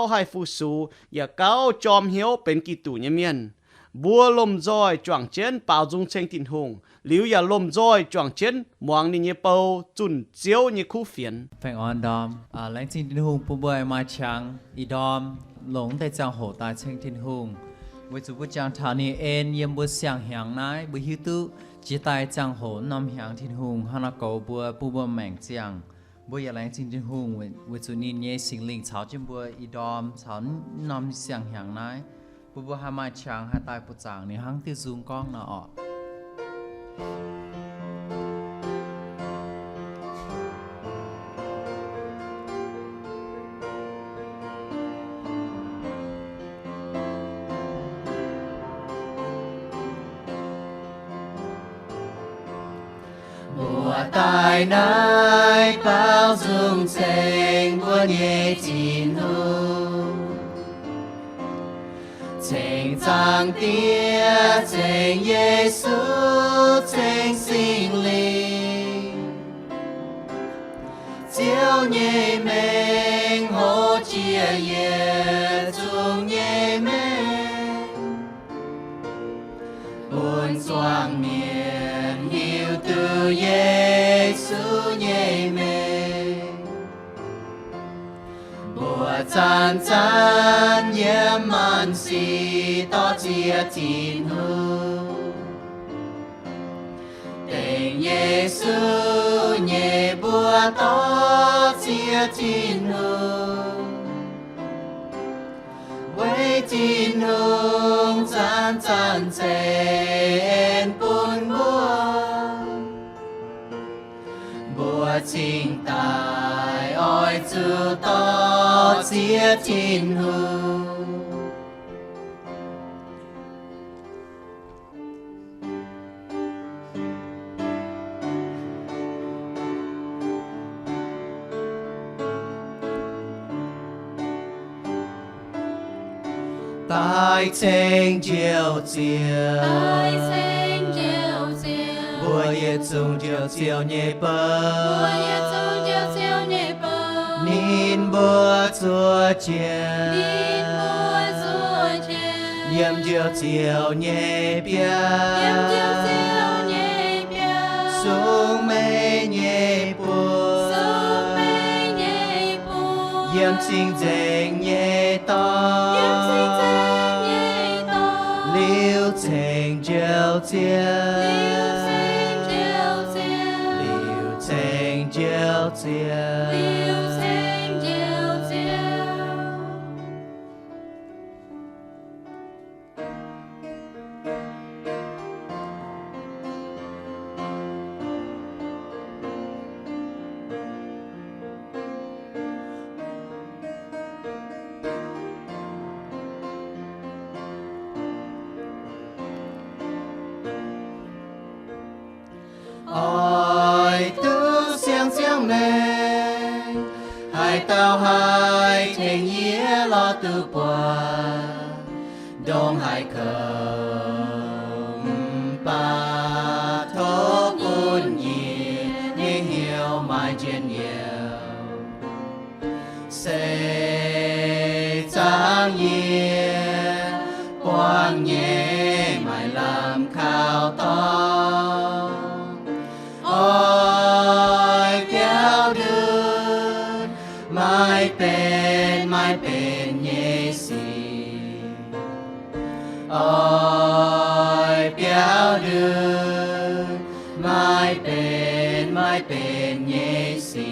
gauh haih fu-sux yaac gauh jorm hnyouv benx Giduc nyei mienh. Mbuo lomh nzoih juangc jienv baaux nzung ceng Tin-Hungh, liuz yaac lomh nzoih juangc jienv muangx ninh nyei bou, zunh Ziouv nyei kuv fienx. Laengz zingh Tin-Hungh bun mbuo maaih qangx ih ndorm longc deix ziangh hoc daaih ceng Tin-Hungh, weic zuqc mbuo jangx taux ninh en yiem mbuo siang-hnyangx naaiv, mbuo hiuv duqv jiex daaih ziangh hoc norm hnyangx Tin-Hungh hnangv naaiv goux mbuo, bun mbuo maengc ziangh. Mbuo yaac laengz zingh Tin-Hungh weic zuqc ninh nyei Singx Lingh caux jienv mbuo ih ndorm caux norm siang-hnyangx naaiv, bun mbuo haih maaih qangx haih daaih buoqc zaangc ninh hnangv diuh nzung gorngv nor orqc. Mbuo daaih naaiv baaux nzung ceng mbuo nyei Tin-Hungh, ceng Zaangc Diex, ceng Yesu, ceng Singx Lingh. Ziouv nyei mengh hoz jiex yietc zungv nyei mengh, bun zuangx mienh hiuv duqv Yesu nyei mengh. Mbuo zanc-zanc yiem maanc sic dorh ziex Tin-Hungh, dengx Yesu nyei mbuox dorh ziex Tin-Hungh. Weic Tin-Hungh zanc-zanc ceix en bun mbuo, mbuo cingx daaih oix zuqc dorh ziex Tin-Hungh. Daaih ceng Njoux Ziouv, mbuo yietc zungv Njoux Ziouv nyei bou, ninh mbuo zuov jienv yiem Njoux Ziouv nyei biauv, sung mengh nyei buoz, yiem cing-nzengc nyei dorngx, liuz ceng Njoux Ziouv, liuz ceng Njoux Ziouv. Oix duqv siang-ziangh maengc, haaix dauh haih tengx yie lorz duqv buatc? Ndongc haaix kouv mv baac tov bun yie nyei hnyouv maaih njien-youh. Se zaangc yie buangh nyei maaih lamh kaux dorngx, oix biaux ndutv maaih benx, maaih benx nyei sic. Oix biaux ndutv maaih benx, maaih benx nyei sic.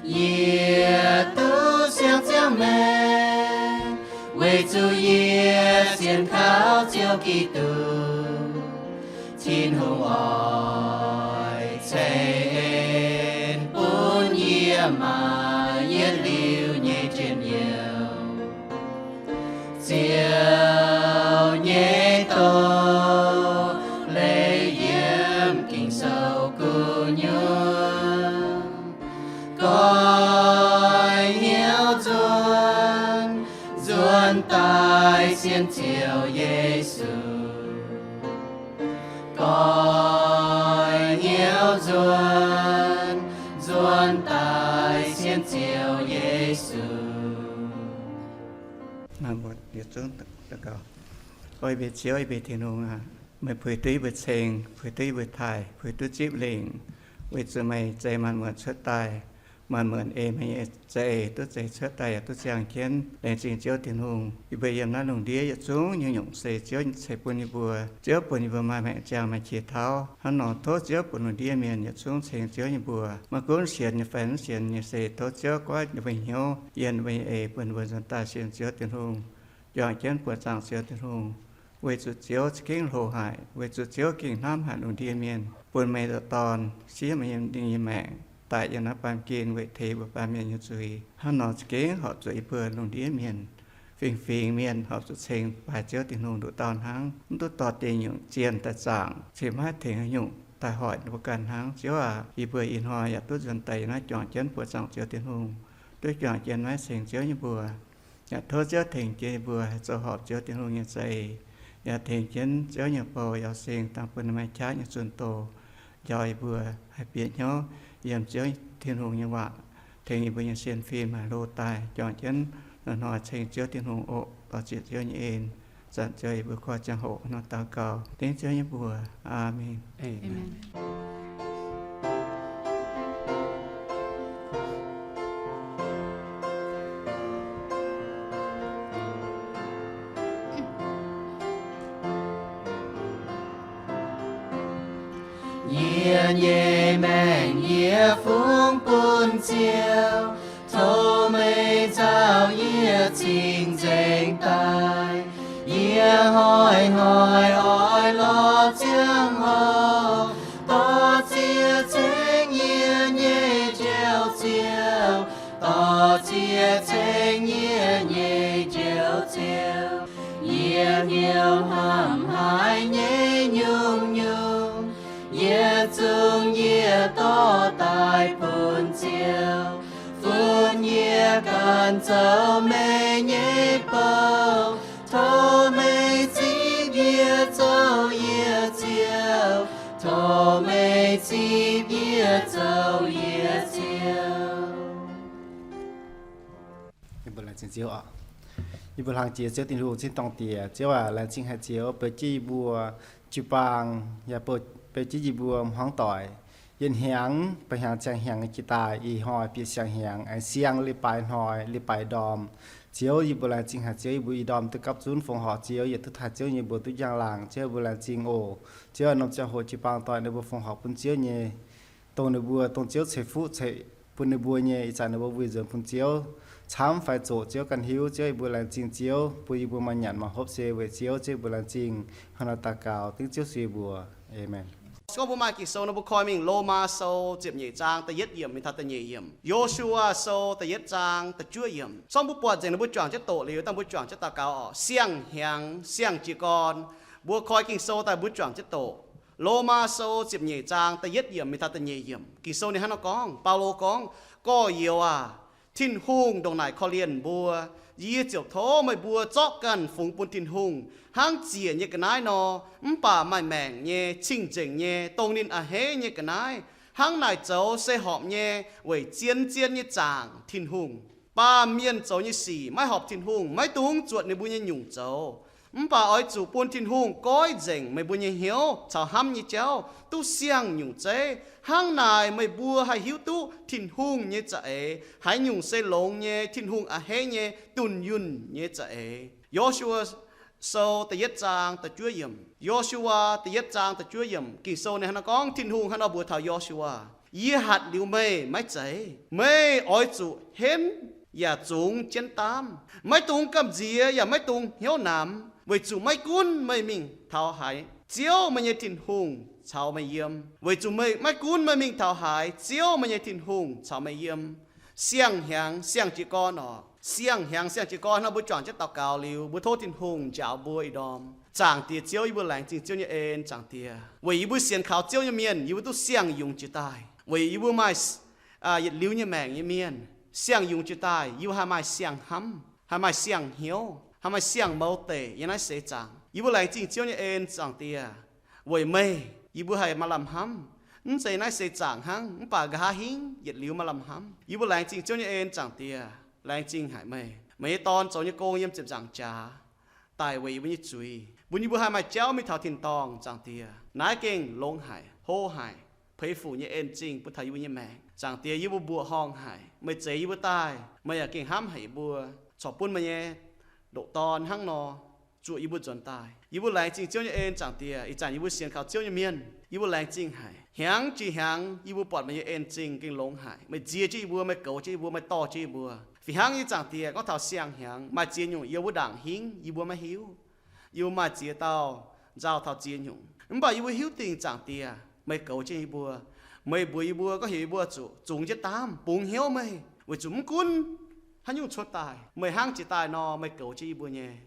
Yie duqv siang-ziangh maengc, weic zuqc yie sienx kaux Ziouv Giduc. Tin-Hungh oix ceix en bun yie maaih yietc liuz nyei njien-youh. Ziouv nyei doz-leiz yiem Ging-Sou gu'nyuoz. Goix hnyouv nzuonx, nzuonx daaih sienx Ziouv Yesu. Goix hnyouv nzuonx, nzuonx daaih sienx Ziouv Yesu. Naaiv mbuo yietc zungv daux gaux. O yie mbuo Ziouv, yie mbuo Tin-Hungh aac, meih puix duqv yie mbuo ceng, puix duqv yie mbuo taaih, puix duqv zipv lingc, weic zuqc meih zeix maanc muotc cuotv daaih. Maanc muotc ei meih nyei za'eix duqv zeix cuotv daaih yaac duqv ziangh jienv. Laengz zingh Ziouv Tin-Hungh, yie mbuo yiem naaiv lungh ndiev yietc zungv nyungc-nyungc se Ziouv ceix bun yie mbuo. Ziouv bun yie mbuo maaih maengc ziangh maaih qiex tauv. Hnangv nor tov Ziouv bun lungh ndiev mienh yietc zungv ceng Ziouv nyei mbuox. Maiv gunv sienx nyei fai mv sienx nyei se tov Ziouv goiv ninh mbuo hnyouv, yiem ninh mbuo nyei eix bun ninh mbuo nzuonx daaih sienx Ziouv Tin-Hungh, juangc jienv buoqc zaangc Ziouv Tin-Hungh. Weic zuqc Ziouv za'gengh hlo haic, weic zuqc Ziouv gengh hnamv haic lungh ndiev mienh, bun meih zoux dorn siev meih nyei maengc daic yiem naaiv baamh gen weic teix mbuo baamh mienh nyei zuiz. Hnangv nor za'gengh horpc zuqc yie mbuo lungh ndiev mienh, fingx-fingx mienh horpc zuqc ceng baaix Ziouv Tin-Hungh nduqc dauh hnangv, mv duqv dorh deix nyungc zienh daaih zaangc, cingx maiv haih tengx haaix nyungc daaih hoic ninh mbuo ganh hnangv. Ziouv aac, yie mbuo ih hnoi yaac duqv nzuonx daaih yiem naaiv juangc jienv buoqc zaangc Ziouv Tin-Hungh, duqv juangc jienv maiv ceng Ziouv nyei mbuox. Yaac tov Ziouv tengx jienv yie mbuo haih zoux horpc Ziouv Tin-Hungh nyei za'eix, yaac tengx jienv Ziouv nyei bou Yauh Sing dangh bun ninh maaih qaqv nyei zunh doz, njaaux yie mbuo haih bieqc hnyouv yiem Ziouv Tin-Hungh nyei waac, tengx yie mbuo nyei sienx fim haih hlo daaih juangc jienv hnoi-hnoi ceng Ziouv Tin-Hungh oc. Lorz ziec Ziouv nyei en, zanc Ziouv yie mbuo korv ziangh hoc nor daux gaux dengv Ziouv nyei mbuox. Aamen. Yie nyei maengc yie fungx bun Ziouv, tov meih nzauh yie cing-nzengc daaih. Yie hnoi-hnoi oix lorz ziangh hoc dorh ziex ceng yie nyei Njoux Ziouv, dorh ziex ceng yie nyei Njoux Ziouv. Yie hnyouv hnamv haic nyei nyungc-nyungc, yietc zungv yie dorh daaih bun Ziouv, bun yie ganh zoux meih nyei bou. Tov meih zipv yie zoux yie Ziouv, tov meih zipv yie zoux yie Ziouv. Yie mbuo laengz zingh Ziouv oc. Yie mbuo hlang jiex Ziouv Tin-Hungh cingv dongh Diex. Ziouv aac, laengz zingh haic Ziouv beu jienv yie mbuo jiu-baang, yaac beu, beu jienv yie mbuo hmuangv doic. Yietc hnyangx, ba'hnyangx ziangh hnyangx nyei jiex daaih, ih hnoi bieqc siang-hnyangx, aengx siang leiz-baaix hnoi, leiz-baaix ndorm. Ziouv, yie mbuo laengz zingh haic Ziouv, yie mbuo ih ndorm duqv gapv zunv fongc horc Ziouv, yietc duqv taaih Ziouv nyei mbuox duqv njang-laangc. Ziouv, yie mbuo laengz zingh oc. Ziouv, norm ziangh hoc jiu-baang doic ninh mbuo fongc horc bun Ziouv nyei, dongh ninh mbuo, dongh Ziouv ceix fuqv ceix bun ninh mbuo nyei, ih zanc ninh mbuo wuih nzuonx bun Ziouv camv fai zoqc, Ziouv ganh hiuv. Ziouv, yie mbuo laengz zingh Ziouv bun yie mbuo maaih nyanc maaih hopv se weic Ziouv. Ziouv, yie mbuo laengz zingh hnangv naaiv daux gaux dengv Ziouv Yesu nyei mbuox. Aamen. Gorngv mbuo maaih Ging-Sou nor, mbuo koi mingh Lomaa Sou ziepc nyeic zaang da'yietv yiemc mingh taux da'nyeic yiemc. Yo^su^waa Sou da'yietv zaang da'juov yiemc. Zorngv mbuo buatc nzengc nor, mbuo juangc jienv doqc liuz, dangh mbuo juangc jienv daux gaux oc. Siang-hnyangx, siang-jiez gorn, mbuo koi Ging-Sou daaih mbuo juangc jienv doqc. Lomaa Sou ziepc nyeic zaang da'yietv yiemc mingh taux da'nyeic yiemc. Ging-Sou ninh hnangv nor gorngv, Baulo gorngv, Gorx-youz aac, Tin-Hungh ndongc naaic korv-lienh mbuo, yie ziouc tov meih mbuo zorqv ganh fungx bun Tin-Hungh hnangv ziec nyei ga'naaiv nor, mv baac maaih maengc nyei, cing-nzengc nyei, dongh ninh a'hneiv nyei ga'naaiv. Hnangv naaic zoux se horpc nyei weic zien-zien nyei zaangc Tin-Hungh. Baamh mienh zoux nyei sic maiv horpc Tin-Hungh, maiv dungx zuotc ninh mbuo nyei nyungc zoux. Mv baac oix zuqc bun Tin-Hungh goiv nzengc meih mbuo nyei hnyouv caux hnamv nyei jauv duqv siang-nyungc zeiv. Hnangv naaic meih mbuo haih hiuv duqv Tin-Hungh nyei za'eix haaix nyungc se longx nyei, Tin-Hungh a'hneiv nyei, dunh yunh nyei za'eix. Yo^su^waa Sou da'yietv zaang da'juov yiemc. Yo^su^waa da'yietv zaang da'juov yiemc, Ging-Sou ninh hnangv nor gorngv, Tin-Hungh hnangv nor mbuox taux Yo^su^waa, Yie hatc liuz meih maiv zeiz. Meih oix zuqc henv yaac zungx jienv daamv. Maiv dungx gamh nziex yaac maiv dungx hnyouv namx, weic zuqc maiv gunv meih mingh taux haaix, Ziouv, meih nyei Tin-Hungh, caux meih yiem. Weic zuqc meih, maiv gunv meih mingh taux haaix, Ziouv, meih nyei Tin-Hungh, caux meih yiem. Siang-hnyangx siang-jiez gorn oc. Siang-hnyangx siang-jiez gorn nor, mbuo juangc jienv daux gaux liuz, mbuo tov Tin-Hungh njaaux mbuo ih ndorm. Zaangc Diex Ziouv, yie mbuo laengz zingh Ziouv nyei en. Zaangc Diex, weic yie mbuo sienx kaux Ziouv nyei mienh, yie mbuo duqv siang-yungz jiex daaih. Weic yie mbuo maaih yietc liuz nyei maengc nyei mienh, siang-yungz jiex daaih, yie mbuo haih maaih siang-hnamv, haih maaih siang-hnyouv, haih maaih siang-mouz deic yiem naaiv seix zaangc. Yie mbuo laengz zingh Ziouv nyei en. Zaangc Diex, weic meih yie mbuo haih maaih lamh hnamv. Mv zeiz naaiv seix zaangc hnangv, mv baac nqa'haav hingv yietc liuz maaih lamh hnamv. Yie mbuo laengz zingh Ziouv nyei en. Zaangc Diex, laengz zingh haic meih. Meih nyei Dorn zoux nyei gong yiem ziepc nzaangc jaax daic weic yie mbuo nyei zuiz, bun yie mbuo haih maaih jauv mingh taux tin-dorngh, Zaangc Diex. Naaiv gengh longx haic, hlo haic, peix fuc nyei en-zingh bun taux yie mbuo nyei maengc. Zaangc Diex, yie mbuo mbuoqc horngh haic, meih zeix yie mbuo daaih, meih yaac gengh hnamv haic yie mbuo, corc bun meih nyei ndoqc Dorn hnangv nor zuoqc yie mbuo nzuonx daaih. Yie mbuo laengz zingh Ziouv nyei en, Zaangc Diex. Ih zanc yie mbuo sienx kaux Ziouv nyei mienh, yie mbuo laengz zingh haic. Hnyangx jiex hnyangx yie mbuo buatc meih nyei en-zingh gengh longx haic. Meih nziex jienv yie mbuo, meih goux jienv yie mbuo, meih dorh jienv yie mbuo. Fih hnangv nyei, Zaangc Diex, gorngv taux siang-hnyangx maaih ziex nyungc yiem wuov ndaangc hingv yie mbuo maiv hiuv. Yie mbuo maaih ziex dauh nzauh taux ziex nyungc, mv baac yie mbuo hiuv dingc, Zaangc Diex, meih goux jienv yie mbuo. Meih mbuox yie mbuo, gorngv heuc yie mbuo zuqc zungx jienv daamv, bungx hnyouv meih, weic zuqc mv gunv haaix nyungc cuotv daaih, meih hnangv jiex daaih nor, meih goux jienv yie mbuo nyei.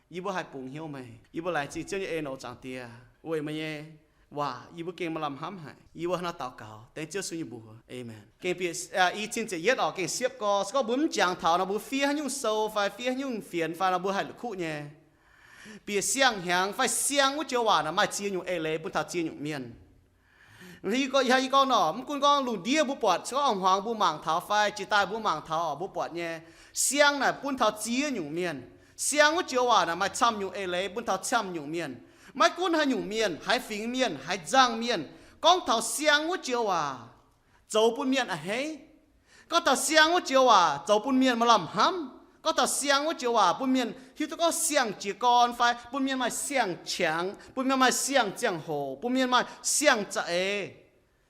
Yie mbuo haih bungx hnyouv meih. Yie mbuo laengz zingh Ziouv nyei en oc, Zaangc Diex. Weic meih nyei waac yie mbuo gengh maaih lamh hnamv haic. Yie mbuo hnangv naaiv daux gaux dengv Ziouv Yesu nyei mbuox, aamen. Gengh bieqc, i cin ziepc yietv oc, gengh siepv gorx. Se gorngv mbuo mv jangx taux nor, mbuo fiev haaix nyungc sou fai fiev haaix nyungc fienx fai nor, mbuo haih la'kuqv nyei. Bieqc siang-hnyangx fai siang wuov joux waac naaic maaih ziex nyungc eix leiz bun taux ziex nyungc mienh. Yie gorngv nor, mv gunv gorngv lungh ndiev mbuo buatc, se gorngv a'hmuangx mbuo mangc taux fai jiex daaih mbuo mangc taux oc, mbuo buatc nyei, siang naaic bun taux ziex nyungc mienh. Siang wuov joux waac naaic maaih camv nyungc eix leiz bun taux camv nyungc mienh. Maiv gunv haaix nyungc mienh, haaix fingx mienh, haaix nzangh mienh, gorngv taux siang wuov joux waac zoux bun mienh a'hneiv. Gorngv taux siang wuov joux waac zoux bun mienh maaih lamh hnamv. Gorngv taux siang wuov joux waac bun mienh hiuv duqv gorngv siang jiez gorn fai bun mienh maaih siang-qangx, bun mienh maaih siang ziangh hoc, bun mienh maaih siang za'eix.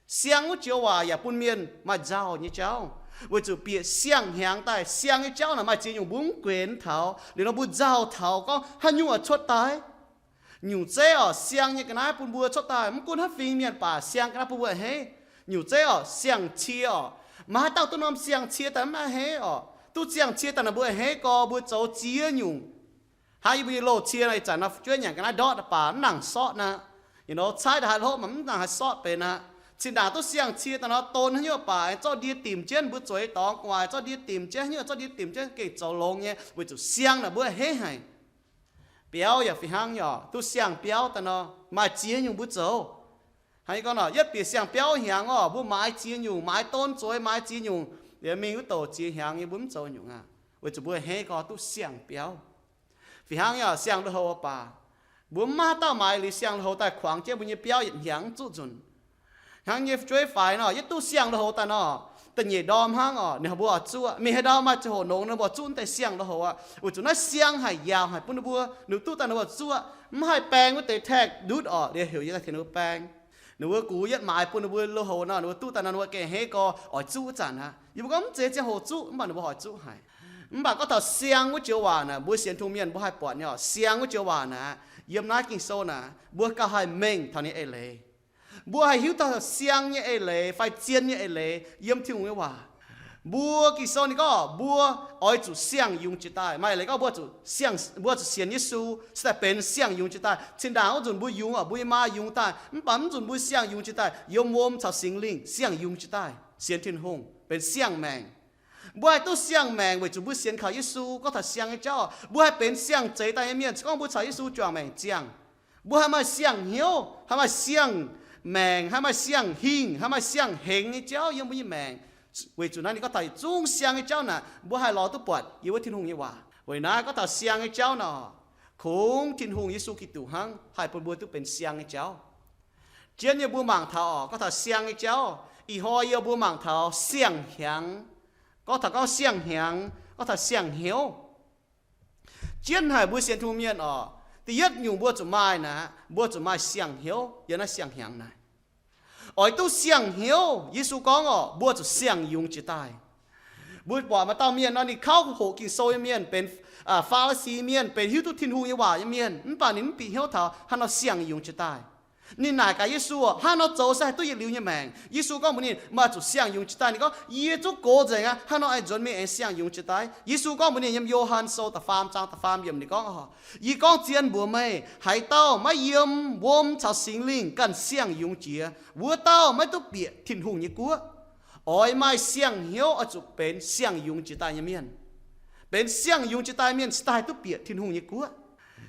Siang wuov joux waac yaac bun mienh maaih nzauh nyei jauv. Weic zuqc bieqc siang-hnyangx daaih, siang nyei jauv naaic maaih ziex nyungc mbuo mv guenx taux. Liuz nor mbuo nzauh taux gorngv haaix nyungc oix cuotv daaih. Nyungc zeiv oc, siang nyei ga'naaiv bun mbuo cuotv daaih, mv gunv haaix fingx mienh baac siang ga'naaiv bun mbuo a'hneiv. Nyungc zeiv oc, siang-cie oc, maaih haaix dauh duqv norm siang-cie daaih mv a'hneiv oc. Duqv siang-cie daaih naaic mbuo a'hneiv gorx, mbuo zoux ziex nyungc. Hnangv yie mbuo nyei loz-cie nor, ih zanc nor fu'jueiv nyanc ga'naaiv ndortv daaih baac mv nangc sortv aqv. You know, caaiv daaih haaix hopv mv nangc haih sortv benx aqv. Cin-ndaangc duqv siang-cie daaih nor, don haaix nyungc baac zorqv ndie dimc jienv, mbuo zueiz dorngx gu'nguaaic zorqv ndie dimc jienv, haaix nyungc zorqv ndie dimc jienv gengh zoux longx nyei, weic zuqc siang naaic mbuo a'hneiv haic. Biauv yaac fih hnangv nyei oc, duqv siang-biauv daaih nor maaih ziex nyungc mbuo zoux. Hnangv yie gorngv nor, yietv bieqc siang-biauv hnyangx oc, mbuo maaiz ziex nyungc, maaiz don zueiz, maaiz ziex nyungc, liuz mingh wuov douc ziex hnyangx nyei mbuo mv zoux nyungc aqv, weic zuqc mbuo a'hneiv gorx duqv siang-biauv. Fih hnangv nyei oc, siang lui-houx baac mbuo mv maaih haaix dauh maaiz liuz siang lui-houx daaih kuangx jienv mbuo nyei biauv yietc hnyangx mv zuqv nzunc. Hnangv nyei fu'jueiv faix nor, yietv duqv siang lui-houx daaih nor, da'nyeic ndorm hnangv oc, ninh mbuo oix zuqv. Mingh haaix ndau maaih ziangh hoc nongx ninh mbuo zuqv deix siang lui-houx aqv, weic zuqc naaiv siang haic, yaauc haic, bun ninh mbuo ninh duqv daaih ninh mbuo zuqv, mv haih baeng wuov deix tag ndutv oc, liuz heuc yie daaih tengx ninh mbuo baeng. Ninh mbuo gux yietv maaiz bun ninh mbuo lui-houx nor, ninh mbuo duqv daaih nor, ninh mbuo gengh a'hneiv gorx oix zuqv wuov zanc aqv. Yie mbuo gorngv mv zeiz ziangh hoc zuqv, mv baac ninh mbuo oix zuqv haic. Mv baac gorngv taux siang wuov joux waac naaic, mbuo sienx Tin-Hungh mienh mbuo haih buatc nyei oc, siang wuov joux waac naaic, yiem naaiv Ging-Sou naaic mbuo gauh haih mengh taux ninh eix leiz. Mbuo haih hiuv taux siang nyei eix leiz fai zien nyei eix leiz yiem Tin-Hungh nyei waac. Mbuo Ging-Sou ninh gorngv mbuo oix zuqc siang yungz jiex daaih. Maaih leiz gorngv mbuo zuqc siang, mbuo zuqc sienx Yesu se daaih benx siang yungz jiex daaih. Cin-ndaangc wuov nzunc mbuo yungz oc, mbuo nyei maa yungz daaih, mv baac mv nzunc mbuo siang yungz jiex daaih, yiem wuom caux Singx Lingh siang yungz jiex daaih, sienx Tin-Hungh benx siang-maengc. Mbuo haih duqv siang-maengc weic zuqc mbuo sienx kaux Yesu. Gorngv taux siang nyei jauv, mbuo haih benx siang-zeix daaih nyei mienh se gorngv mbuo caux Yesu juangc maengc ziangh. Mbuo haih maaih siang-hnyouv, haih maaih siang-maengc, haih maaih siang-hingh, haih maaih siang-hengx nyei jauv yiem mbuo nyei maengc. Weic zuqc naaiv ninh gorngv taux yietc zungv siang nyei jauv naaic mbuo haih lorz duqv buatc yiem wuov Tin-Hungh nyei waac. Weic naaiv gorngv taux siang nyei jauv nor, kungx Tin-Hungh Yesu Giduc hnangv haih bun mbuo duqv benx siang nyei jauv. Jienv yie mbuo mangc taux oc, gorngv taux siang nyei jauv, ih hnoi yie mbuo mangc taux siang-hnyangx. Gorngv taux gorngv siang-hnyangx, gorngv taux siang-hnyouv. Jienv haic mbuo sienx Tin-Hungh mienh oc, da'yietv nyungc mbuo zuqc maaih naaic, mbuo zuqc maaih siang-hnyouv yiem naaiv siang-hnyangx naaic. Oix duqv siang-hnyouv, Yesu gorngv oc, mbuo zuqc siang yungz jiex daaih. Mbuo buatc maaih dauh mienh nor, ninh kauv hoqc Ging-Sou nyei mienh, benx Faa^li^si mienh, benx hiuv duqv Tin-Hungh nyei waac nyei mienh, mv baac ninh mv bieqc hnyouv taux haaix nor siang yungz jiex daaih. Ninh naaic gaax Yesu, haaix nor zoux se haih duqv yietc liuz nyei maengc? Yesu gorngv mbuox ninh, meih zuqc siang yungz jiex daaih. Ninh gorngv, yie zungv gox nzengc aqv, haaix nor aengx nzuonx mingh aengx siang yungz jiex daaih? Yesu gorngv mbuox ninh yiem Yo^han Sou da'faam zaang da'faam yiemc ninh gorngv, yie gorngv zien mbuox meih, haaix dauh maiv yiem wuom caux Singx Lingh ganh siang yungz jiex, wuov dauh maiv duqv bieqc Tin-Hungh nyei guoqv. Oix maaih siang-hnyouv oix zuqc benx siang yungz jiex daaih nyei mienh. Benx siang yungz jiex daaih mienh cingx daaih duqv bieqc Tin-Hungh nyei guoqv.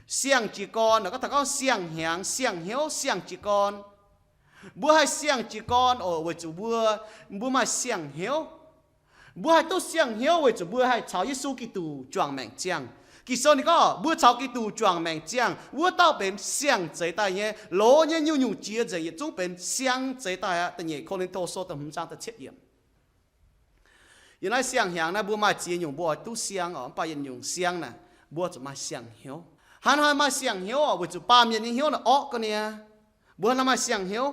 Siang jiez gorn, gorngv taux gorngv siang-hnyangx, siang-hnyouv, siang jiez gorn. Mbuo haih siang jiez gorn oc, weic zuqc mbuo, mbuo maaih siang-hnyouv. Mbuo haih duqv siang-hnyouv weic zuqc mbuo haih caux Yesu Giduc juangc maengc ziangh. Ging-Sou ninh gorngv mbuo caux Giduc juangc maengc ziangh, wuov dauh benx siang-zeix daaih nyei, loz nyei, nyungc-nyungc jiex nzengc, yietc zungv benx siang-zeix daaih aqv. Da'nyeic Ko^lin^to Sou da'hmz zaang da'cietv yiemc. Yiem naaiv siang-hnyangx naaiv mbuo maaih ziex nyungc mbuo oix duqv siang oc, mv baac yietc nyungc siang naaic mbuo zuqc maaih siang-hnyouv. Hnangv haaix maaih siang-hnyouv oc? Weic zuqc baamh mienh nyei hnyouv naaic orqv ga'naaiv. Mbuo hnangv haaix maaih siang-hnyouv?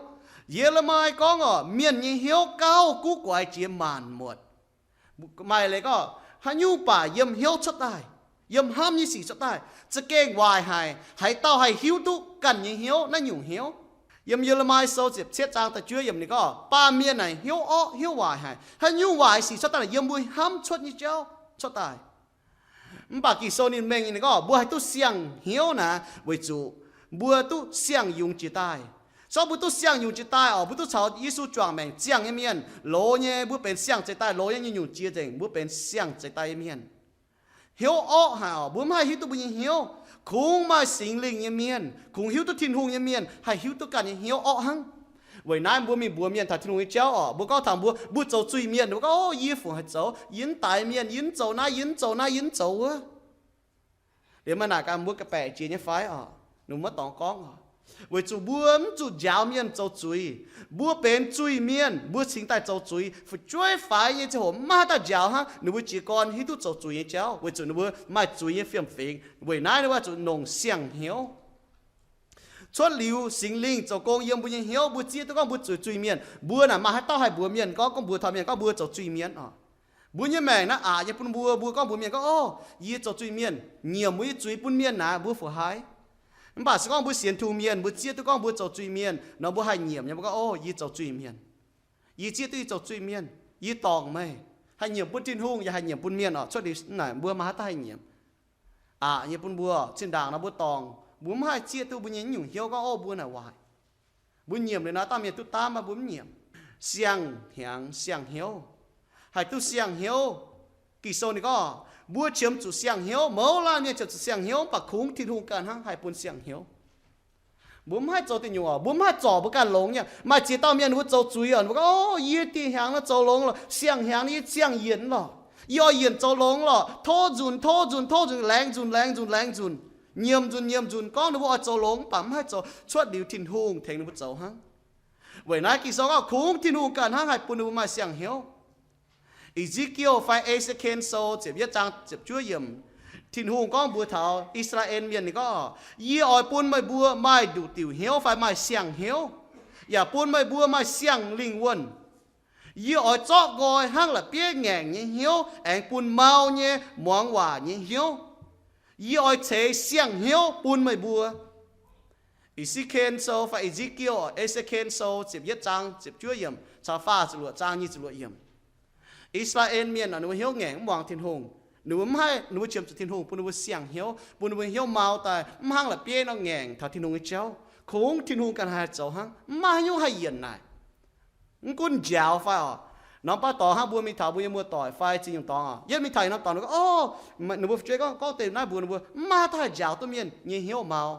Ye^le^mi gorngv oc, mienh nyei hnyouv gauh guv guaix jiex maanc muotc. Maaih leiz gorngv haaix nyungc baac yiem hnyouv cuotv daaih, yiem hnamv nyei sic cuotv daaih, za'gengh waaic haic. Haaix dauh haih hiuv duqv ganh nyei hnyouv, naaiv nyungc hnyouv? Yiem Ye^le^mi Sou ziepc cietv zaang da'juov yiemc ninh gorngv baamh mienh naaic hnyouv orqv hnyouv waaic haic. Haaix nyungc waaic sic cuotv daaih naaic yiem mbuo hnamv cuotv nyei jauv cuotv daaih. Mv baac Ging-Sou ninh mengh ninh gorngv mbuo haih duqv siang-hnyouv naaic weic zuqc mbuo duqv siang-yungz jiex daaih. Zorqv mbuo duqv siang-yungz jiex daaih oc, mbuo duqv caux Yesu juangc maengc ziangh nyei mienh, loz nyei, mbuo benx siang-zeix daaih loz nyei, nyungc-nyungc jiex nzengc, mbuo benx siang-zeix daaih nyei mienh. Hnyouv orqv haic oc, mbuo mv haih hiuv duqv mbuo nyei hnyouv. Kungx maaih Singx Lingh nyei mienh, kungx hiuv duqv Tin-Hungh nyei mienh haih hiuv duqv ganh nyei hnyouv orqv hnangv. Weic naaiv mbuo mingh mbuox mienh taux Tin-Hungh nyei jauv oc, mbuo gorngv taux mbuo, mbuo zoux zuiz-mienh, mbuo gorngv, Ov, yie fungc haih zoux, yie mv daix mienh, yie mv zoux naaiv, yie mv zoux naaiv, yie mv zoux wuov. Liuz maaih naaic gaax mbuo ga'baeqc jiex nyei fai oc? Ninh mbuo maiv dorngx gorngv oc. Weic zuqc mbuo mv zuqc njaaux mienh zoux zuiz. Mbuo benx zuiz-mienh, mbuo cingx daaih zoux zuiz. Fu'jueiv faix nyei ziangh hoc maiv haih daaih njaaux hnangv, ninh mbuo jiez gorn hiuv duqv zoux zuiz nyei jauv, weic zuqc ninh mbuo maaih zuiz nyei fiem-fingx. Weic naaiv ninh mbuo zuqc longc siang-hnyouv. Cuotv liuz Singx Lingh zoux gong yiem mbuo nyei hnyouv, mbuo zieqv duqv gorngv mbuo zoux zuiz-mienh. Mbuo naaic maaih haaix dauh haih mbuox mienh gorngv, gorngv mbuox taux mienh gorngv mbuo zoux zuiz-mienh oc? Mbuo nyei maengc naaiv aqc nyei bun mbuo, mbuo gorngv mbuox mienh gorngv, Ov, yie zoux zuiz-mienh, nyiemc mbuo nyei zuiz bun mienh naaic, mbuo fu haiz. Mv baac se gorngv mbuo sienx Tin-Hungh mienh, mbuo zieqv duqv gorngv mbuo zoux zuiz-mienh nor, mbuo haih nyiemc nyei. Mbuo gorngv, Ov, yie zoux zuiz-mienh. Yie zieqv duqv yie zoux zuiz-mienh. Yie dorngc meih. Haih nyiemc bun Tin-Hungh yaac haih nyiemc bun mienh oc. Cuotv liuz naaic mbuo maaih haaix dauh haih nyiemc? Aqc nyei bun mbuo. Zinh ndaangc nor mbuo dorngc, mbuo mv haih zieqv duqv mbuo nyei nyungc hnyouv gorngv, Ov, mbuo naaic waaic. Mbuo nyiemc liuz naaiv dauh mienh duqv daamv, mbuo mv nyiemc. Siang-hnyangx siang-hnyouv. Haih duqv siang-hnyouv. Ging-Sou ninh gorngv mbuo qiemx zuqc siang-hnyouv. Mouz laanh mienh qiemx zuqc siang-hnyouv, mv baac kungx Tin-Hungh ganh hnangv haih bun siang-hnyouv. Mbuo mv haih zoux deic nyungc oc. Mbuo mv haih zorc mbuo ganh longx nyei. Maaih ziex dauh mienh ninh mbuo zoux zuiz oc, ninh mbuo gorngv, Ov, yie dieh hnyangx naaiv zoux longx lorqc, siang-hnyangx yie ziangh yienc lorqc. Yie oix yienc zoux longx lorqc. Tov nzunc, tov nzunc, tov nzunc, laengz nzunc, laengz nzunc, laengz nzunc, nyiemc nzunc, nyiemc nzunc, gorngv ninh mbuo oix zoux longx, mv baac mv haih zoux. Cuotv liuz Tin-Hungh tengx ninh mbuo zoux hnangv. Weic naaiv Ging-Sou gorngv kungx Tin-Hungh ganh hnangv haih bun ninh mbuo maaih siang-hnyouv. E^zi^kie fai E^se^ken Sou ziepc yietv zaang ziepc juov yiemc, Tin-Hungh gorngv mbuox taux I^saa^laa^en Mienh, ninh gorngv, Yie oix bun meih mbuo maaih nduqc diuc hnyouv fai maaih siang-hnyouv, yaac bun meih mbuo maaih siang-lingh wuonh. Yie oix zorqv nqoi hnangv la'bieiv ngaengc nyei hnyouv aengx bun mau nyei muangx waac nyei hnyouv. Yie oix ceix siang-hnyouv bun meih mbuo. E^se^ken Sou fai E^zi^kie, E^se^ken Sou ziepc yietv zaang ziepc juov yiemc caux faah ziepc luoqc zaang nyic ziepc luoqc yiemc. I^saa^laa^en Mienh ninh mbuo hnyouv ngaengc mv muangx Tin-Hungh. Ninh mbuo mv haih, ninh mbuo qiemx zuqc Tin-Hungh bun ninh mbuo siang-hnyouv, bun ninh mbuo hnyouv mau daaih, mv hnangv la'bieiv nor ngaengc taux Tin-Hungh nyei jauv. Kungx Tin-Hungh ganh haih zoux hnangv, mv maaih haaix nyungc haih yienc naaic. Mv gunv njaaux fai oc, norm baav dorngx hnangv mbuo mingh taux mbuo nyei muoz-doic fai ziex nyungc dorngx oc, yietv mingh taux norm dorngx, ninh gorngv, Ov, ninh mbuo fu'jueiv gorngv, gorngv deix naaiv mbuox ninh mbuo, mv maaih haaix dauh haih njaaux duqv mienh nyei hnyouv mau.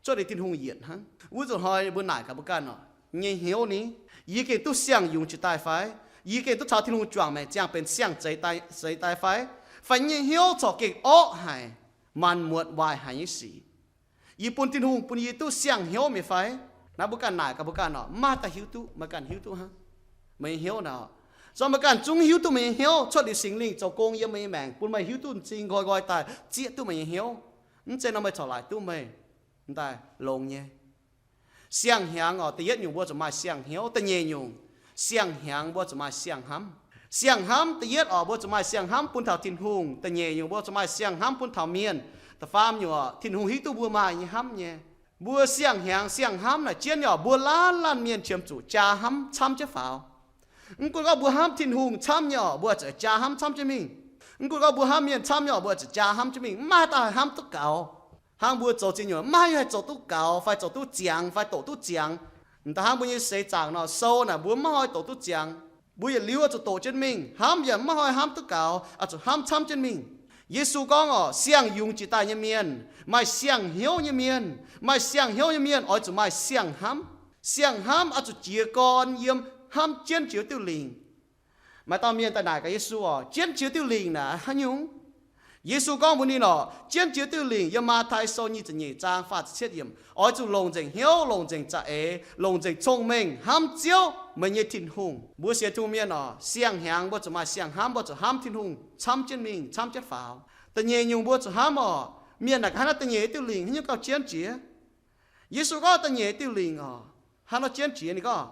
Cuotv liuz Tin-Hungh yienc hnangv. Wuov zuqc hnoi mbuo naaic gaax mbuo ganh oc, nyei hnyouv ni, yie gengh duqv siang-yungz jiex daaih fai? Yie gengh duqv caux Tin-Hungh juangc maengc ziangh benx siang-zeix daaih fai? Fai nyei hnyouv corc gengh orqv haic, maanc muotc waaic haic nyei sic. Yie bun Tin-Hungh bun yie duqv siang-hnyouv mi'aqv fai? Naaiv mbuo ganh naaic gaax mbuo ganh oc, mv maaih dauh hiuv duqv, meih ganh hiuv duqv hnangv. Meih nyei hnyouv naaic oc, zungv meih ganh zungv hiuv duqv meih nyei hnyouv. Cuotv liuz Singx Lingh zoux gong yiem meih nyei maengc bun meih hiuv duqv m'zing nqoi nqoi daaih zieqv duqv meih nyei hnyouv. Mv zeiz nor meih corc laaic duqv meih m'daaih longx nyei. Siang-hnyangx oc, da'yietv nyungc mbuo zuqc maaih siang-hnyouv. Da'nyeic nyungc, siang-hnyangx mbuo zuqc maaih siang-hnamv. Siang-hnamv da'yietv oc, mbuo zuqc maaih siang-hnamv bun taux Tin-Hungh. Da'nyeic nyungc mbuo zuqc maaih siang-hnamv bun taux mienh. Da'faam nyungc oc, Tin-Hungh hiuv duqv mbuo maaih nyei hnamv nyei. Mbuo siang-hnyangx siang-hnamv naaic jienv nyei oc, mbuo laanh laanh mienh qiemx zuqc jaa hnamv camv jienv faaux. Mv gunv gorngv mbuo hnamv Tin-Hungh camv nyei oc, mbuo zuqc jaa hnamv camv jienv mingh. Mv gunv gorngv mbuo hnamv mienh camv nyei oc, mbuo zuqc jaa hnamv jienv mingh, mv maaih dauh haih hnamv duqv gaux. Hnangv mbuo zoux ziex nyungc, mv maaih haaix nyungc haih zoux duqv gaux fai zoux duqv ziangx fai doqc duqv ziangx. M'daaih hnangv mbuo nyei seix zaangc nor, sou naaic mbuo mv maaih hnoi doqc duqv ziangx. Mbuo yietc liuz oix zuqc doqc jienv mingh, hnamv yaac mv maaih hnoi hnamv duqv gaux, oix zuqc hnamv camv jienv mingh. Yesu gorngv oc, siang-yungz jiex daaih nyei mienh, maaih siang-hnyouv nyei mienh, maaih siang-hnyouv nyei mienh oix zuqc maaih siang-hnamv. Siang-hnamv oix zuqc jiez gorn yiem hnamv jienv jiex diuh lingc. Maaih dauh mienh daaih naaic gaax Yesu oc, Jienv jiex diuh lingc naaic haaix nyungc? Yesu gorngv mbuox ninh oc, Jienv jiex diuh lingc yiem Matv^tai Sou nyic ziepc nyeic zaang faah ziepc cietv yiemc, oix zuqc longc nzengc hnyouv, longc nzengc za'eix, longc nzengc cong-mengh hnamv Ziouv, meih nyei Tin-Hungh. Mbuo sienx Tin-Hungh mienh oc, siang-hnyangx mbuo zuqc maaih siang-hnamv, mbuo zuqc hnamv Tin-Hungh camv jienv mingh, camv jienv faaux. Da'nyeic nyungc mbuo zuqc hnamv oc, mienh naaic gaax haaix nor da'nyeic diuh lingc haaix nyungc gauh jienv jiex? Yesu gorngv da'nyeic diuh lingc oc, haaix nor jienv jiex? Ninh gorngv,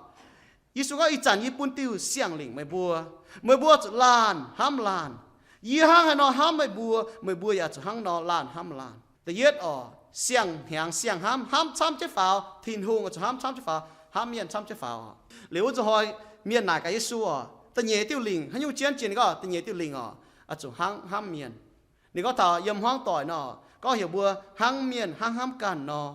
Yesu gorngv, Ih zanc yie bun diuh siang-lingc meih mbuo. Meih mbuo zuqc laanh hnamv laanh. Yie hnangv haaix nor hnamv meih mbuo, meih mbuo yaac zuqc hnangv nor laanh hnamv laanh. Da'yietv oc, siang-hnyangx siang-hnamv, hnamv camv jienv faaux, Tin-Hungh oix zuqc hnamv camv jienv faaux, hnamv mienh camv jienv faaux oc. Liuz wuov zanc hnoi mienh naaic gaax Yesu oc, Da'nyeic diuh lingc haaix nyungc jienv jiex? Ninh gorngv, Da'nyeic diuh lingc oc, oix zuqc hnangv hnamv mienh. Ninh gorngv taux yiem hmuangv doic nor, gorngv heuc mbuo hnangv mienh hnangv hnamv ganh nor.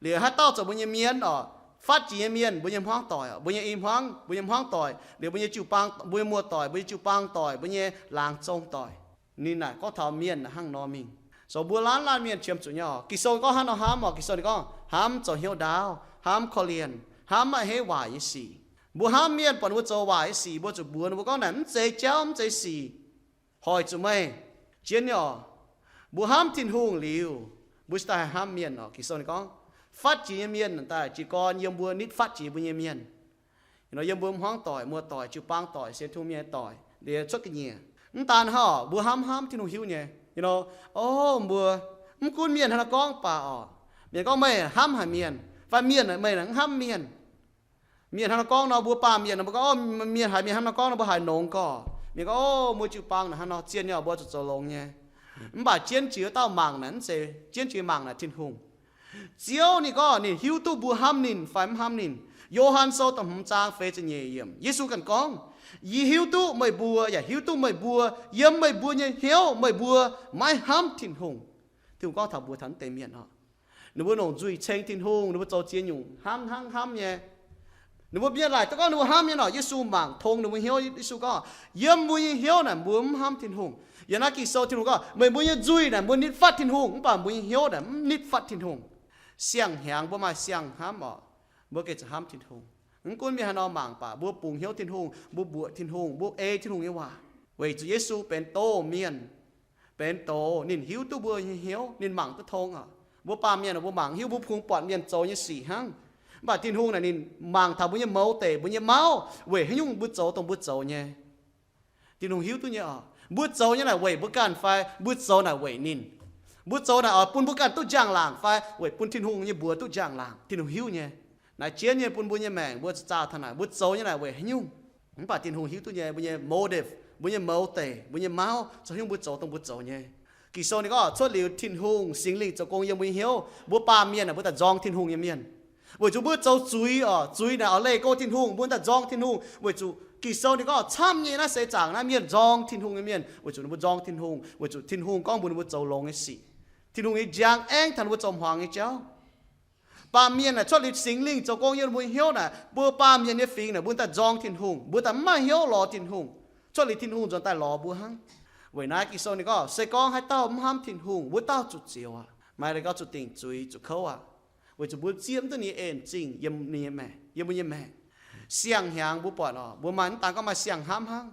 Liuz haaix dauh zoux mbuo nyei mienh oc, fatv jiex nyei mienh, mbuo nyei hmuangv doic, mbuo nyei i hmuangv, mbuo nyei hmuangv doic, liuz mbuo nyei jiu-baang, mbuo nyei muoz-doic, mbuo nyei jiu-baang doic, mbuo nyei laangz zong doic. Ninh naaic gorngv taux mienh hnangv nor mingh. Zoux mbuo laanh laanh mienh qiemx zuqc nyei oc. Ging-Sou gorngv hnangv nor hnamv oc. Ging-Sou ninh gorngv, Hnamv zoux hnyouv ndaauv, hnamv korv-lienh, hnamv maiv heiv waaic nyei sic. Mbuo hnamv mienh buatc ninh mbuo zoux waaic nyei sic, mbuo zuqc mbuox ninh mbuo gorngv, Naaic mv zeiz jauv, mv zeiz sic. Hoic zuqc meih jienv nyei oc. Mbuo hnamv Tin-Hungh liuz, mbuo cingx daaih haih hnamv mienh oc. Ging-Sou ninh gorngv, fatv jiex nyei mienh daaih jiez gorn yiem mbuo nitv fatv jiex mbuo nyei mienh. Nor yiem mbuo hmuangv doic, muoz-doic, jiu-baang doic, sienx Tin-Hungh mienh doic, liuz cuotv ga'nyiec. Mv daan hnangv, mbuo hnamv hnamv Tin-Hungh hiuv nyei. Nor, o, mbuo, mv gunv mienh haaix nor gorngv baac oc, mienh gorngv meih hnamv haic mienh, fai mienh meih mv hnamv mienh. Mienh hnangv nor gorngv nor, mbuo baamh mienh nor, mbuo gorngv, o, mienh haiz mienh hnangv nor gorngv nor, mbuo haiz nongx gorx. Mienh gorngv, o, mbuo jiu-baang naaic hnangv nor zien nyei, mbuo zuqc zoux longx nyei. Mv baac jienv jiex dauh mangc naaic mv zeiz, jienv jiex mangc naaic Tin-Hungh. Ziouv ninh gorngv ninh hiuv duqv mbuo hnamv ninh fai mv hnamv ninh. Yo^han Sou da'hmz zaang feix ziepc nyeic yiemc, Yesu ganh gorngv, Yie hiuv duqv meih mbuo yaac hiuv duqv meih mbuo yiem meih mbuo nyei hnyouv meih mbuo maiv hnamv Tin-Hungh. Tin-Hungh gorngv taux mbuox taux naaiv deix mienh oc, ninh mbuo longc nzuih ceng Tin-Hungh, ninh mbuo zoux ziex nyungc hnangv hnangv hnamv nyei. Ninh mbuo mienh laaic duqv gorngv ninh mbuo hnamv nyei nor, Yesu mangc tong ninh mbuo hnyouv. Yesu gorngv, Yiem mbuo nyei hnyouv naaic mbuo mv hnamv Tin-Hungh. Yiem naaiv Ging-Sou Tin-Hungh gorngv, Meih mbuo nyei nzuih naaic mbuo nitv fatv Tin-Hungh, mv baac mbuo nyei hnyouv naaic mv nitv fatv Tin-Hungh. Siang-hnyangx mbuo maaih siang-hnamv oc, mbuo gengh zuqc hnamv Tin-Hungh. Mv gunv mienh haaix nor mangc baac, mbuo bungx hnyouv Tin-Hungh, mbuo mbuoqc Tin-Hungh, mbuo ei Tin-Hungh nyei waac, weic zuqc Yesu benx doz mienh, benx doz. Ninh hiuv duqv mbuo nyei hnyouv, ninh mangc duqv tong oc. Mbuo baamh mienh mbuo mangc hiuv, mbuo kungx buatc mienh zoux nyei sic hnangv. Mv baac Tin-Hungh naaic ninh mangc taux mbuo nyei mouz deic, mbuo nyei mauv, weic haaix nyungc mbuo zoux dongh mbuo zoux nyei. Tin-Hungh hiuv duqv nyei oc. Mbuo zoux nyei naaic weic mbuo ganh fai mbuo zoux naaic weic ninh? Mbuo zoux naaic oix bun mbuo ganh duqv njang-laangc fai weic bun Tin-Hungh nyei mbuox duqv njang-laangc? Tin-Hungh hiuv nyei. Naaiv jienv nyei bun mbuo nyei maengc mbuo zaqc zaah taux naaic, mbuo zoux nyei naaic weic haaix nyungc? Mv baac Tin-Hungh hiuv duqv nyei mbuo nyei motive, mbuo nyei mouz deic, mbuo nyei mauv, zoux haaix nyungc mbuo zoux dongh mbuo zoux nyei. Ging-Sou ninh gorngv cuotv liuz Tin-Hungh Singx Lingh zoux gong yiem mbuo nyei hnyouv, mbuo baamh mienh naaic mbuo daaih nzorng Tin-Hungh nyei mienh. Weic zuqc mbuo zoux zuiz oc, zuiz naaic oix leih go Tin-Hungh, mbuo daaih nzorng Tin-Hungh. Weic zuqc Ging-Sou ninh gorngv camv nyei naaiv seix zaangc naaiv mienh nzorng Tin-Hungh nyei mienh, weic zuqc ninh mbuo nzorng Tin-Hungh, weic zuqc Tin-Hungh gorngv mbuox ninh mbuo zoux longx nyei sic. Tin-Hungh nyei njang aengv taux ninh mbuo zoux hmuangx nyei jauv. Baamh mienh naaic cuotv liuz Singx Lingh zoux gong yiem mbuo nyei hnyouv naaic, mbuo baamh mienh nyei fingx naaic mbuo daaih nzorng Tin-Hungh, mbuo daaih mv maaih hnyouv lorz Tin-Hungh. Cuotv liuz Tin-Hungh nzuonx daaih lorz mbuo hnangv. Weic naaiv Ging-Sou ninh gorngv, se gorngv haaix dauh mv hnamv Tin-Hungh, wuov dauh zuqc zioux aqv. Maaih deix gauh zuqc dingc zuiz zuqc kouv aqv. Weic zuqc mbuo zieqv mv duqv ninh nyei en zingh yiem ninh nyei maengc, yiem mbuo nyei maengc. Siang-hnyangx mbuo buatc oc, mbuo maaih mv daan gorngv maaih siang-hnamv hnangv.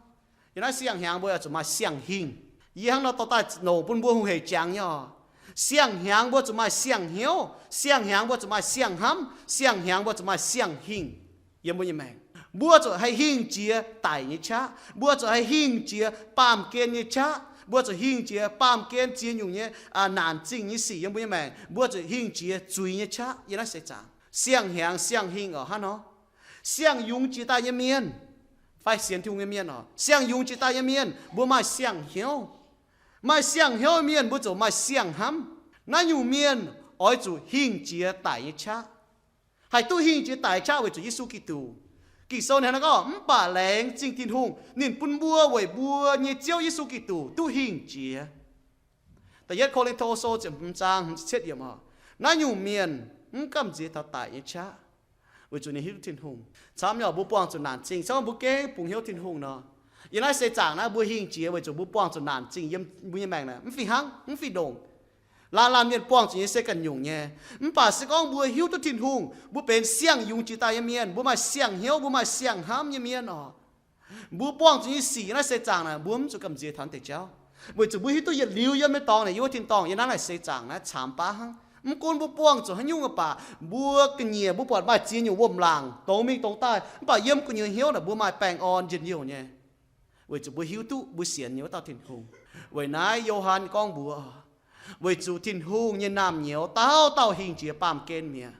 Yiem naaiv siang-hnyangx mbuo yaac zuqc maaih siang-hingh. Yie hnangv nor dorh daaih longc bun mbuo hungh hec jangx nyei oc. Siang-hnyangx mbuo zuqc maaih siang-hnyouv, siang-hnyangx mbuo zuqc maaih siang-hnamv, siang-hnyangx mbuo zuqc maaih siang-hingh yiem mbuo nyei maengc. Mbuo zuqc haih hingh jiex daic nyei qaqv. Mbuo zuqc haih hingh jiex baamh gen nyei qaqv. Mbuo zuqc hingh jiex baamh gen ziex nyungc nyei, aa, naanc zingh nyei sic yiem mbuo nyei maengc. Mbuo zuqc hingh jiex zuiz nyei qaqv yiem naaiv seix zaangc. Siang-hnyangx siang-hingh oc hnangv nor. Siang-yungz jiex daaih nyei mienh, fai sienx Tin-Hungh nyei mienh oc, siang-yungz jiex daaih nyei mienh, mbuo maaih siang-hnyouv. Maaih siang-hnyouv nyei mienh mbuo zuqc maaih siang-hnamv. Naaiv nyungc mienh oix zuqc hingh jiex daic nyei qaqv. Haih duqv hingh jiex daic qaqv weic zuqc Yesu Giduc. Ging-Sou ninh hnangv nor gorngv, mv baac laengz zingh Tin-Hungh, ninh bun mbuo weic mbuo nyei Ziouv Yesu Giduc duqv hingh jiex. Da'yietv Ko^lin^to Sou ziepc hmz zaang hmz cietv yiemc oc. Naaiv nyungc mienh mv gamh nziex taux daic nyei qaqv, weic zuqc ninh hiuv duqv Tin-Hungh. Camv nyei oc, mbuo buangh zuqc naanc zingh, se gorngv mbuo gengh bungx hnyouv Tin-Hungh nor, yiem naaiv seix zaangc naaiv mbuo hingh jiex weic zuqc mbuo buangh zuqc naanc zingh yiem mbuo nyei maengc naaic, mv fih hnangv, mv fih ndongc. Laanh laanh mienh buangh zuqc nyei se ganh nyungc nyei. Mv baac se gorngv mbuo hiuv duqv Tin-Hungh, mbuo benx siang-yungz jiex daaih nyei mienh, mbuo maaih siang-hnyouv, mbuo maaih siang-hnamv nyei mienh oc. Mbuo buangh zuqc nyei sic yiem naaiv seix zaangc naaic, mbuo mv zuqc gamh nziex taux deix jauv, weic zuqc mbuo hiuv duqv yietc liuz yiem nyei dorngx naaic, yiem wuov tin-dorngh, yiem naaiv laaic seix zaangc naaiv camx baav hnangv. Mv gunv mbuo buangh zuqc haaix nyungc mv baac, mbuo ga'nyiec mbuo buatc maaih ziex nyungc wuom-laangc dongz mingh dongz daaih, mv baac yiem gu'nyuoz hnyouv naaic mbuo maaih baengh orn njien-youh nyei, weic zuqc mbuo hiuv duqv mbuo sienx nyei wuov dauh Tin-Hungh. Weic naaiv Yo^han gorngv mbuo, weic zuqc Tin-Hungh nyei naamh nyouz dauh dauh hingh jiex baamh gen mi'aqv.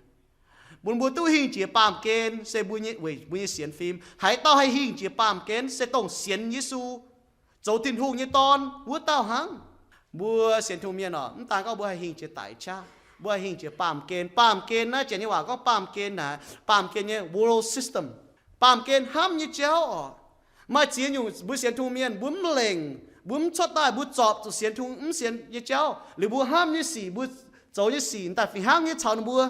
Bun mbuo duqv hingh jiex baamh gen se mbuo nyei, weic mbuo nyei sienx fim. Haaix dauh haih hingh jiex baamh gen se dongh sienx Yesu, zoux Tin-Hungh nyei Dorn wuov dauh hnangv. Mbuo sienx Tin-Hungh mienh oc, mv daan gorngv mbuo haih hingh jiex daic qaqv, mbuo haih hingh jiex baamh gen. Baamh gen naaiv, Janx nyei waac gorngv baamh gen naaic, baamh gen nyei world system, baamh gen hnamv nyei jauv oc. Maaih ziex nyungc mbuo sienx Tin-Hungh mienh mbuo mv lengc, mbuo mv cuotv daaih, mbuo zorpc zuqc sienx Tin-Hungh, mv sienx nyei jauv. Liuz mbuo hnamv nyei sic, mbuo zoux nyei sic daaih fih hnangv nyei caux ninh mbuo.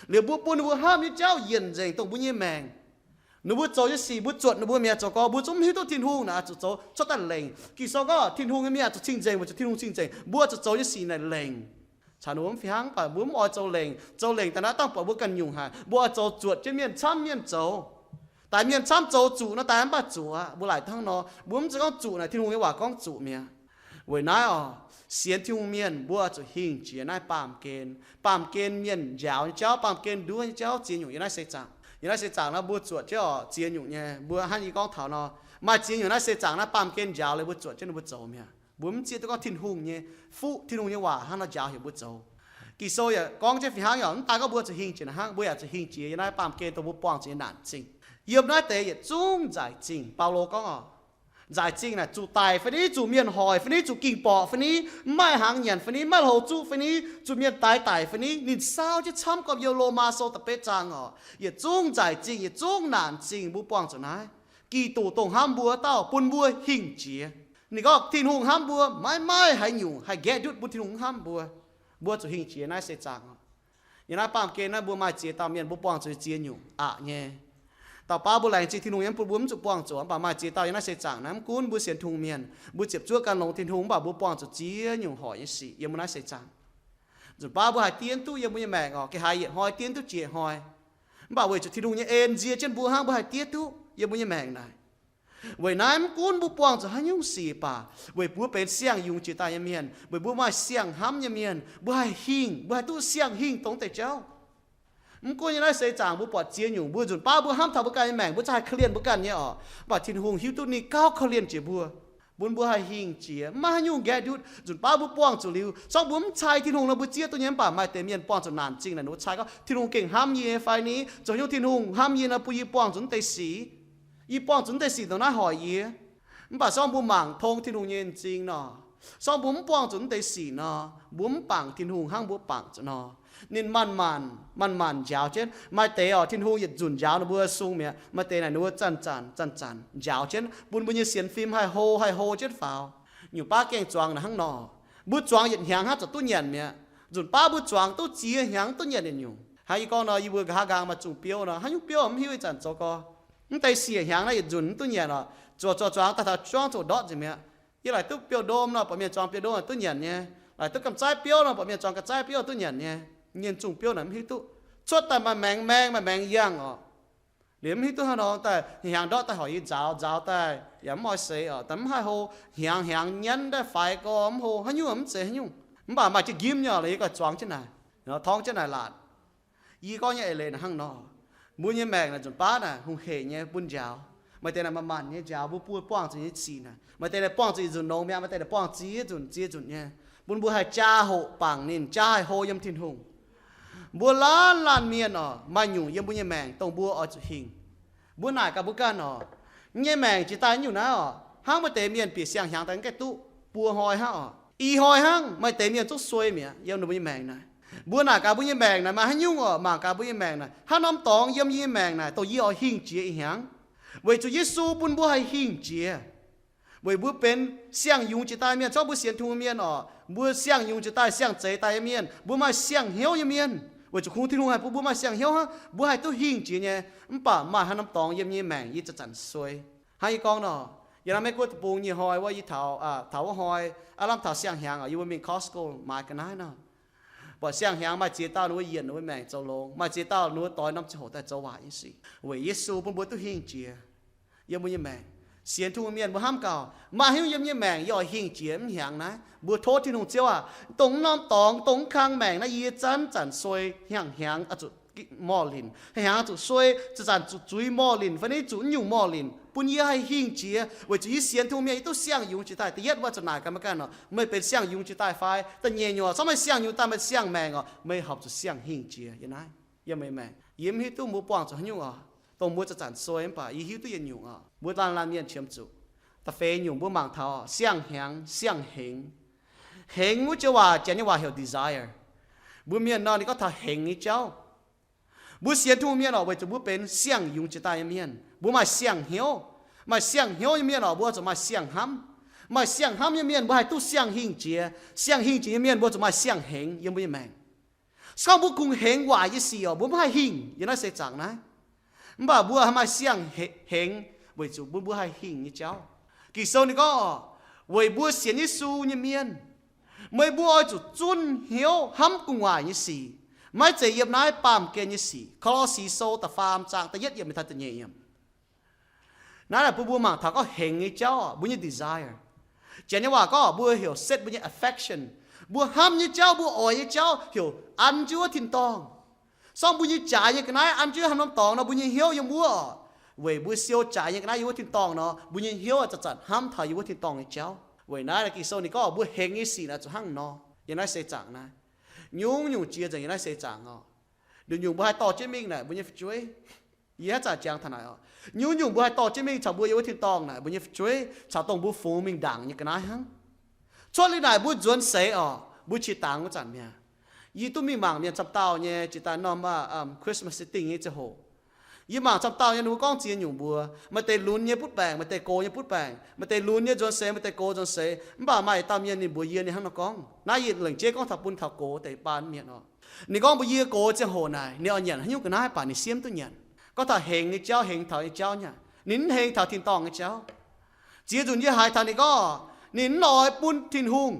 Liuz mbuo bun ninh mbuo hnamv nyei jauv yienc nzengc dongh mbuo nyei maengc. Ninh mbuo zoux nyei sic mbuo zuotc ninh mbuo mi'aqv, zoux gorx mbuo zungv mv hiuv duqv Tin-Hungh naaic zuqc zoux cuotv daaih lengc. Ging-Sou gorngv Tin-Hungh nyei mienh zuqc cing-nzengc weic zuqc Tin-Hungh cing-nzengc, mbuo zuqc zoux nyei sic naaic lengc. Caux ninh mbuo mv fih hnangv, mv baac mbuo mv oix zoux lengc. Zoux lengc daaih naaiv dangh buatc mbuo ganh nyungc haic. Mbuo oix zoux zuotc jienv mienh camv mienh zoux. Daaih mienh camv zoux zuqc nor daaih mv baac zuqc aqv. Mbuo laaic hnangv nor, mbuo mv zeiz gorngv zuqc naaic, Tin-Hungh nyei waac gorngv zuqc mi'aqv. Weic naaiv oc, sienx Tin-Hungh mienh mbuo zuqc hingh jiex naaiv baamh gen. Baamh gen mienh njaaux nyei jauv, baamh gen nduov nyei jauv ziex nyungc yiem naaiv seix zaangc. Yiem naaiv seix zaangc nor mbuo zuotc jienv oc ziex nyungc nyei. Mbuo hnangv yie gorngv taux nor, maaih ziex nyungc naaiv seix zaangc naaiv baamh gen njaaux liuz mbuo zuotc jienv ninh mbuo zoux mi'aqv. Mbuo mv zieqv duqv gorngv Tin-Hungh nyei fuqv, Tin-Hungh nyei waac hnangv nor njaaux heuc mbuo zoux. Ging-Sou yaac gorngv jienv fih hnangv oc, mv daan gorngv mbuo zuqc hingh jiex naaiv hnangv, mbuo yaac zuqc hingh jiex yiem naaiv baamh gen dongh mbuo buangh zuqc nyei naanc zingh. Yiem naaiv deix yietc zungv nzaic zingh. Baulo gorngv oc, nzaic zingh naaic zuqc daic fai ni, zuqc mienh hoic fai ni, zuqc ging borqc fai ni, mv maaih hnaangx nyanc fai ni, mv maaih hlouz zuqv fai ni, zuqc mienh daix daic fai ni, ninh saauv jienv camv gormx yiem Lomaa Sou da'betv zaang oc. Yietc zungv nzaic zingh, yietc zungv naanc zingh mbuo buangh zuqc naaiv. Giduc dongh hnamv mbuo dauh bun mbuo hingh jiex. Ninh gorngv Tin-Hungh hnamv mbuo maiv maaih haaix nyungc haih nqaeqv ndutv bun Tin-Hungh hnamv mbuo. Mbuo zuqc hingh jiex naaiv seix zaangc oc. Yiem naaiv baamh gen naaiv mbuo maaih ziex dauh mienh mbuo buangh zuqc ziex nyungc aqc nyei. Dauh baav mbuo laengz zingh Tin-Hungh yiem bun mbuo mv zuqc buangh zuqc, mv baac maaih ziex dauh yiem naaiv seix zaangc naaiv mv gunv mbuo sienx Tin-Hungh mienh, mbuo ziepc zuoqv gan longx Tin-Hungh, mv baac mbuo buangh zuqc ziex nyungc hoic nyei sic yiem mbuo naaiv seix zaangc. Nzunc baav mbuo haih diev duqv yiem mbuo nyei maengc oc, ga'haaix yietc hnoi diev duqv jiex hnoi. Mv baac weic zuqc Tin-Hungh nyei en nzie jienv mbuo hnangv mbuo haih diev duqv yiem mbuo nyei maengc naaic. Weic naaiv mv gunv mbuo buangh zuqc haaix nyungc sic baac, weic mbuo benx siang-yungz jiex daaih nyei mienh, weic mbuo maaih siang-hnamv nyei mienh, mbuo haih hingh, mbuo haih duqv siang-hingh dongh deix jauv. Mv gunv yiem naaiv seix zaangc mbuo buatc ziex nyungc, mbuo nzunc baav mbuo hnamv taux mbuo ganh nyei maengc, mbuo zungv haih korv-lienh mbuo ganh nyei oc. Mv baac Tin-Hungh hiuv duqv ninh gauh korv-lienh jiex mbuo, bun mbuo haih hingh jiex, maiv haaix nyungc nqaeqv ndutv. Nzunc baav mbuo buangh zuqc liuz, zorngv mbuo mv cai Tin-Hungh nor mbuo zieqv duqv nyei, mv baac maaih deix mienh buangh zuqc naanc zingh naaic ninh mbuo cai gorngv, Tin-Hungh gengh hnamv yie fai ni, zoux haaix nyungc Tin-Hungh hnamv yie nor bun yie buangh zuqc naaiv deix sic. Yie buangh zuqc naaiv deix sic dongh naaiv hoic yie. Mv baac zorngv mbuo mangc tong Tin-Hungh nyei m'zing nor, zorngv mbuo mv buangh zuqc naaiv deix sic nor, mbuo mv bangc Tin-Hungh hnangv mbuo bangc zuqc nor. Ninh manc-manc, manc-manc njaaux jienv. Maaih deix oc, Tin-Hungh yietc nzunc njaaux ninh mbuo sung mi'aqv. Maaih deix naaic ninh mbuo zanc-zanc, zanc-zanc njaaux jienv, bun mbuo nyei sienx fim haih hlo, haih hlo jienv faaux. Nyungc baav gaengh zuangx naaic hnangv nor. Mbuo zuangx yietc hnyangx hnangv zanc duqv nyanc mi'aqv. Nzunc baav mbuo zuangx duqv ziex hnyangx duqv nyanc yietc nyungc. Hnangv yie gorngv nor, yie mbuo nqa'haav nqaang maaih zungh biouv nor, haaix nyungc biouv mv hiuv, ih zanc zoux gorx. Mv deix siec hnyangx naaiv yietc nzunc mv duqv nyanc oc. Zuoqc zuoqc zuangx daaih taux juangv zoqc ndortv nzengc mi'aqv. Yie laaic duqv biouv-ndom nor, buatc mienh zuangx biouv-ndom duqv nyanc nyei. Laaic duqv gamh zaaiv biouv nor, buatc mienh zuangx gamh zaaiv biouv duqv nyanc nyei. Nyei zungh biouv naaic mv hiuv duqv. Cuotv daaih maaih maengx maeng, maaih maengx yangh oc. Liuz mv hiuv duqv hnangv nor daaih hnyangx ndortv daaih horpc yie nzaaux, nzaaux daaih yaac mv oix seix oc, daaih mv haih hlo. Hnyangx hnyangx nyanv daaih faix gorx mv hlo, haaix nyungc mv zeiz haaix nyungc. Mv baac maaih jienv njimv nyei oc, yie ganh zuangx jienv naaic, torngv jienv naaic laatc. Yie gorngv nyei eix leiz naaic hnangv nor. Mbuo nyei maengc naaic nzunc baav naaic hungh heic nyei bun njaaux. Maaih deix naaic manc-manc nyei njaaux, mbuo, mbuo buangh zuqc nyei sic naaic. Maaih deix naaic buangh zuqc ih nzunc longx mi'aqv, maaih deix naaic buangh ziex nzunc, ziex nzunc nyei. Bun mbuo haih jaa hoqc bangc ninh, jaa haih hlo yiem Tin-Hungh. Mbuo laanh laanh mienh oc, maaih nyungc yiem mbuo nyei maengc dongh mbuo oix zuqc hingh. Mbuo naaic gaax mbuo ganh oc, nyei maengc jiex daaih nyungc naaiv oc, hnangv maaih deix mienh bieqc siang-hnyangx daaih mv gaengh duqv, buo hnoi hnangv oc, i hnoi hnangv, maaih deix mienh zungv suei mi'aqv yiem ninh mbuo nyei maengc naaic. Mbuo naaic gaax mbuo nyei maengc naaic maaih haaix nyungc oc, mangc gaax mbuo nyei maengc naaic, haaix norm dorngx yiem yie nyei maengc naaic dongh yie oix hingh jiex ih hnyangx. Weic zuqc Yesu bun mbuo haih hingh jiex. Weic mbuo benx siang-yungz jiex daaih mienh, zorngv mbuo sienx Tin-Hungh mienh oc, mbuo siang-yungz jiex daaih, siang-zeix daaih nyei mienh, mbuo maaih siang-hnyouv nyei mienh. Weic zuqc kungx Tin-Hungh haih bun mbuo maaih siang-hnyouv hnangv, mbuo haih duqv hingh jiex nyei. Mv baac maaih haaix norm dorngx yiem yie nyei maengc yie zanc-zanc suei. Hnangv yie gorngv nor, yie hnamv Meiv Guoqv deic-bung nyei hnoi wuov, yie taux, taux wuov hnoi, aav lamh taux siang-hnyangx oc, yie mbuo mingh Costco maaiz ga'naaiv nor, buatc siang-hnyangx maaih ziex dauh ninh mbuo yienc ninh mbuo maengc zoux longx, maaih ziex dauh ninh mbuo doix norm ziangh hoc daaih zoux waaic nyei sic. Weic Yesu bun mbuo duqv hingh jiex yiem mbuo nyei maengc. Sienx Tin-Hungh mienh mbuo hnamv gauh maaih haaix nyungc yiem nyei maengc yie oix hingh jiex mv hnyangx naaiv. Mbuo tov Tin-Hungh Ziouv aac, dongh norm dorngx, dongh kang maengc naaiv yie zanc-zanc suei hnyangx-hnyangx oix zuqc morh linc, hnyangx-hnyangx zuqc suei, zanc-zanc zuqc zuiz morh linc fai niv zuqc nyungc morh linc, bun yie haih hingh jiex weic zuqc yie sienx Tin-Hungh mienh yie duqv siang-yungz jiex daaih. Da'yietv mbuo zuqc naaic gaax meih ganh oc, meih benx siang-yungz jiex daaih fai? Da'nyeic nyungc, se gorngv meih siang-yungz daaih meih siang-maengc oc, meih horpc zuqc siang-hingh jiex yie naaiv, yiem meih maengc. Yie mv hiuv duqv mbuo buangh zuqc haaix nyungc oc. Dongh mbuo zanc-zanc suei mv baac yie hiuv duqv yietc nyungc oc, mbuo laanh laanh mienh qiemx zuqc. Da'feix nyungc mbuo mangc taux siang-hnyangx, siang-hengx. Hengx wuov joux waac janx nyei waac heuc desire. Mbuo mienh nor ninh gorngv taux hengx nyei jauv. Mbuo sienx Tin-Hungh mienh oc, weic zuqc mbuo benx siang-yungz jiex daaih nyei mienh, mbuo maaih siang-hnyouv. Maaih siang-hnyouv nyei mienh oc, mbuo zuqc maaih siang-hnamv. Maaih siang-hnamv nyei mienh mbuo haih duqv siang-hingh jiex. Siang-hingh jiex nyei mienh mbuo zuqc maaih siang-hengx yiem mbuo nyei maengc. Se gorngv mbuo kungx hengx waaic nyei sic oc, mbuo mv haih hingh yiem naaiv seix zaangc naaiv. Mv baac mbuo haih maaih siang-hengx weic zuqc mbuo, mbuo haih hingh nyei jauv. Ging-Sou ninh gorngv oc, weic mbuo sienx Yesu nyei mienh, meih mbuo oix zuqc zunh hnyouv hnamv gu'nguaaic nyei sic, maiv zeiz yiem naaiv baamh gen nyei sic. Ko^lo^si Sou da'faam zaang da'yietv yiemc taux da'nyeic yiemc. Naaiv naaic bun mbuo mangc taux gorngv hengx nyei jauv, mbuo nyei desire. Janx nyei waac gorngv mbuo heuc set mbuo nyei affection. Mbuo hnamv nyei jauv, mbuo oix nyei jauv heuc an jienv wuov tin-dorngh. Se gorngv mbuo nyei jaaix nyei ga'naaiv an jienv haaix norm dorngx nor, mbuo nyei hnyouv yiem wuov oc. Weic mbuo siou jaaix nyei ga'naaiv yiem wuov tin-dorngh nor, mbuo nyei hnyouv zanc-zanc hnamv taux yiem wuov tin-dorngh nyei jauv. Weic naaiv Ging-Sou ninh gorngv mbuo hengx nyei sic naaic zuqc hnangv nor. Yiem naaiv seix zaangc naaiv, nyungc-nyungc jiex nzengc yiem naaiv seix zaangc oc. Nduqc nyungc mbuo haih dorh jienv mingh naaic mbuo nyei fu'jueiv. Yie haaix zanc jangx taux naaic oc, nyungc-nyungc mbuo haih dorh jienv mingh caux mbuo yiem wuov tin-dorngh naaic mbuo nyei fu'jueiv caux dongh mbuo fungx mingh ndaangc nyei ga'naaiv hnangv. Cuotv liuz naaic mbuo nzuonx seix oc, mbuo qiex dangx wuov zanc mi'aqv. Yie duqv mingh mangc mienh camv dauh nyei jiex daaih norm aqv, Christmas dingh nyei ziangh hoc. Yie mangc camv dauh nyei ninh mbuo gorngv ziex nyungc mbuox, maaih deix lunx nyei butv baengc, maaih deix gox nyei butv baengc, maaih deix lunx nyei nzuonx seix, maaih deix gox nzuonx seix. Mv baac maaih dauh mienh ninh mbuox yie ninh hnangv nor gorngv, naaiv yie lengc jeiv gorngv taux bun taux gox deix baan mienh oc. Ninh gorngv mbuox yie gox ziangh hoc naaic ninh oix nyanc haaix nyungc ga'naaiv baac ninh siemv duqv nyanc. Gorngv taux hengx nyei jauv, hengx taux nyei jauv nyei, ninh mv hengx taux tin-dorngh nyei jauv. Ziex nzunc yie haiz taux ninh gorngv ninh mv oix bun Tin-Hungh,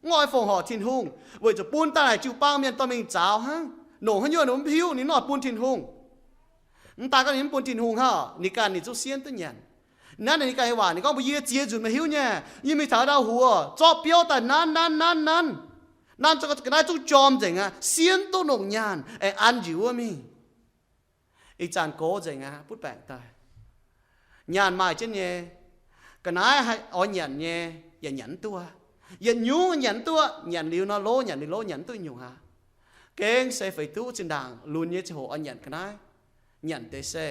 mv oix fongc horc Tin-Hungh, weic zuqc bun daaih naaic jiu-baang mienh dorh mingh nzaaux hnangv, longc haaix nyungc ninh mv hiuv, ninh mv oix bun Tin-Hungh. Mv daaih gorngv ninh mv bun Tin-Hungh hnangv, ninh ganh ninh zungv siemv duqv nyanc. Nanv ninh ganh nyei waac ninh gorngv mbuox yie, ziex nzunc meih hiuv nyei, yie mingh taux ndau huox zorqv biouv daaih nanv nanv nanv nanv, nanv ga'naaiv zungv jorm nzengc aqv, siemv duqv longc nyaanh aengx an njiec wuov mingh. Ih zanc gox nzengc aqv, butv baengc daaih. Nyaanh maaih jienv nyei, ga'naaiv haih oix nyanc nyei, yaac nyanc mv duqv. Yietc nyungc nyanc mv duqv, nyanc liuz nor lov, nyanc liuz lov, nyanc mv duqv nyungc aqv. Gengh se feix duqv zinh ndaangc lunx nyei ziangh hoc oix nyanc ga'naaiv, nyanc deix se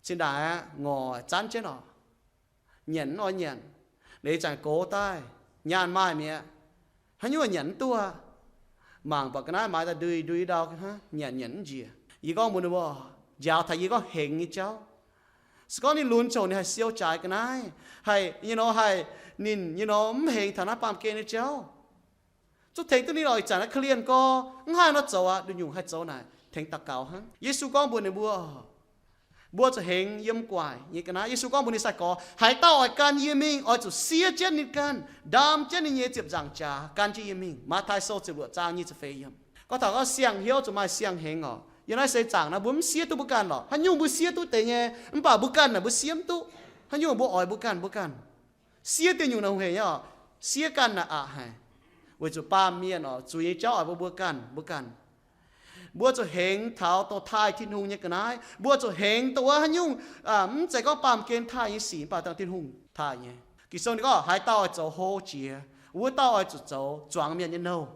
zinh ndaangc aqv, ngorc zanv jienv oc. Nyanc mv oix nyanc. Liuz ih zanc gox daaih, nyaanh maaih mi'aqv, haaix nyungc nyanc mv duqv. Mangc buatc ga'naaiv maaiz daaih ndui ndui ndau, nyanc nyanc mv njiec. Yie gorngv mbuox ninh mbuo, njaaux taux yie gorngv hengx nyei jauv. Se gorngv ninh lunx ziouc ninh haih siou jaaix ga'naaiv, haih nyei nor haih, ninh nyei nor mv hengx taux naaiv baamh gen nyei jauv. Zungv tengx duqv ninh oc. Ih zanc naaiv korv-lienh gorx mv haih nor zoux aqv, nduqc nyungc haih zoux naaic tengx daux gaux hnangv. Yesu gorngv mbuox ninh mbuo, mbuo zuqc hengx yiem gu'nguaaic nyei ga'naaiv. Yesu gorngv mbuox ninh sai-gorx, haaix dauh oix gan yie mingh, oix zuqc siev jienv ninh ganh, ndaam jienv ninh nyei ziepc nzaangc jaax, gan jienv yie mingh. Matv^taai Sou ziepc luoqc zaang nyic ziepc feix yiemc. Gorngv taux gorngv siang-hnyouv zuqc maaih siang-hengx oc. Yiem naaiv seix zaangc naaiv mbuo mv siev duqv mbuo ganh lorqc. Haaix nyungc mbuo siev duqv deix nyei, mv baac mbuo ganh naaic mbuo siemv mv duqv. Haaix nyungc mbuo oix mbuo ganh, mbuo ganh siev dieh nyungc naaic hungh hec nyei oc. Siev ganh naaic aqc haic. Weic zuqc baamh mienh oc, zuiz nyei jauv oix mbuo, mbuo ganh, mbuo ganh. Mbuo zuqc hengx taux dongh taaih Tin-Hungh nyei ga'naaiv. Mbuo zuqc hengx dongh wuov haaix nyungc, mv zeiz gorngv baamh gen taaih nyei sic, mv baac dongh Tin-Hungh taaih nyei. Ging-Sou ninh gorngv haaix dauh oix zoux hlo jiex, wuov dauh oix zuqc zoux zuangx mienh nyei nouh.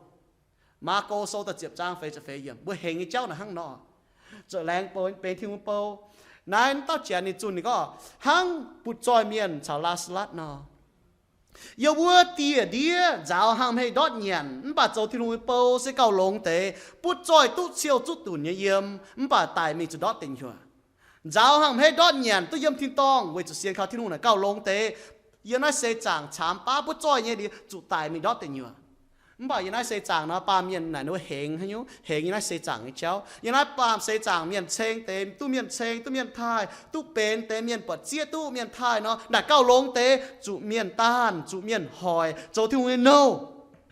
Maako Sou da'ziepc zaang feix ziepc feix yiemc. Mbuo hengx nyei jauv naaic hnangv nor. Zuqc laengz benx Tin-Hungh bou. Naaiv dauh janx ninh zunh ninh gorngv hnangv butv-zoih mienh caux Laa^saa^latv nor. Yiem wuov dieh ndiev nzaaux hangh hmei ndortv nyanc, mv baac zoux Tin-Hungh nyei bou se gauh longx deix. Butv-zoih duqv ciou zuqv dunc nyei yiem, mv baac daic mingh zuqc ndortv deic nyuoqc. Nzaaux hangh hmei ndortv nyanc duqv yiem tin-dorngh weic zuqc sienx kaux Tin-Hungh naaic gauh longx deix. Yiem naaiv seix zaangc caamx baav butv-zoih nyei liuz zuqc daic mingh ndortv deic nyuoqc. Mv baac yiem naaiv seix zaangc nor baamh mienh naaic ninh mbuo hengx haaix nyungc? Hengx yiem naaiv seix zaangc nyei jauv. Yiem naaiv baamh seix zaangc mienh ceng deix, duqv mienh ceng, duqv mienh taaih, duqv benx deix mienh buatc zieqv duqv mienh taaih nor, naaic gauh longx deix zuqc mienh daanh, zuqc mienh hoic, zoux Tin-Hungh nyei nouh.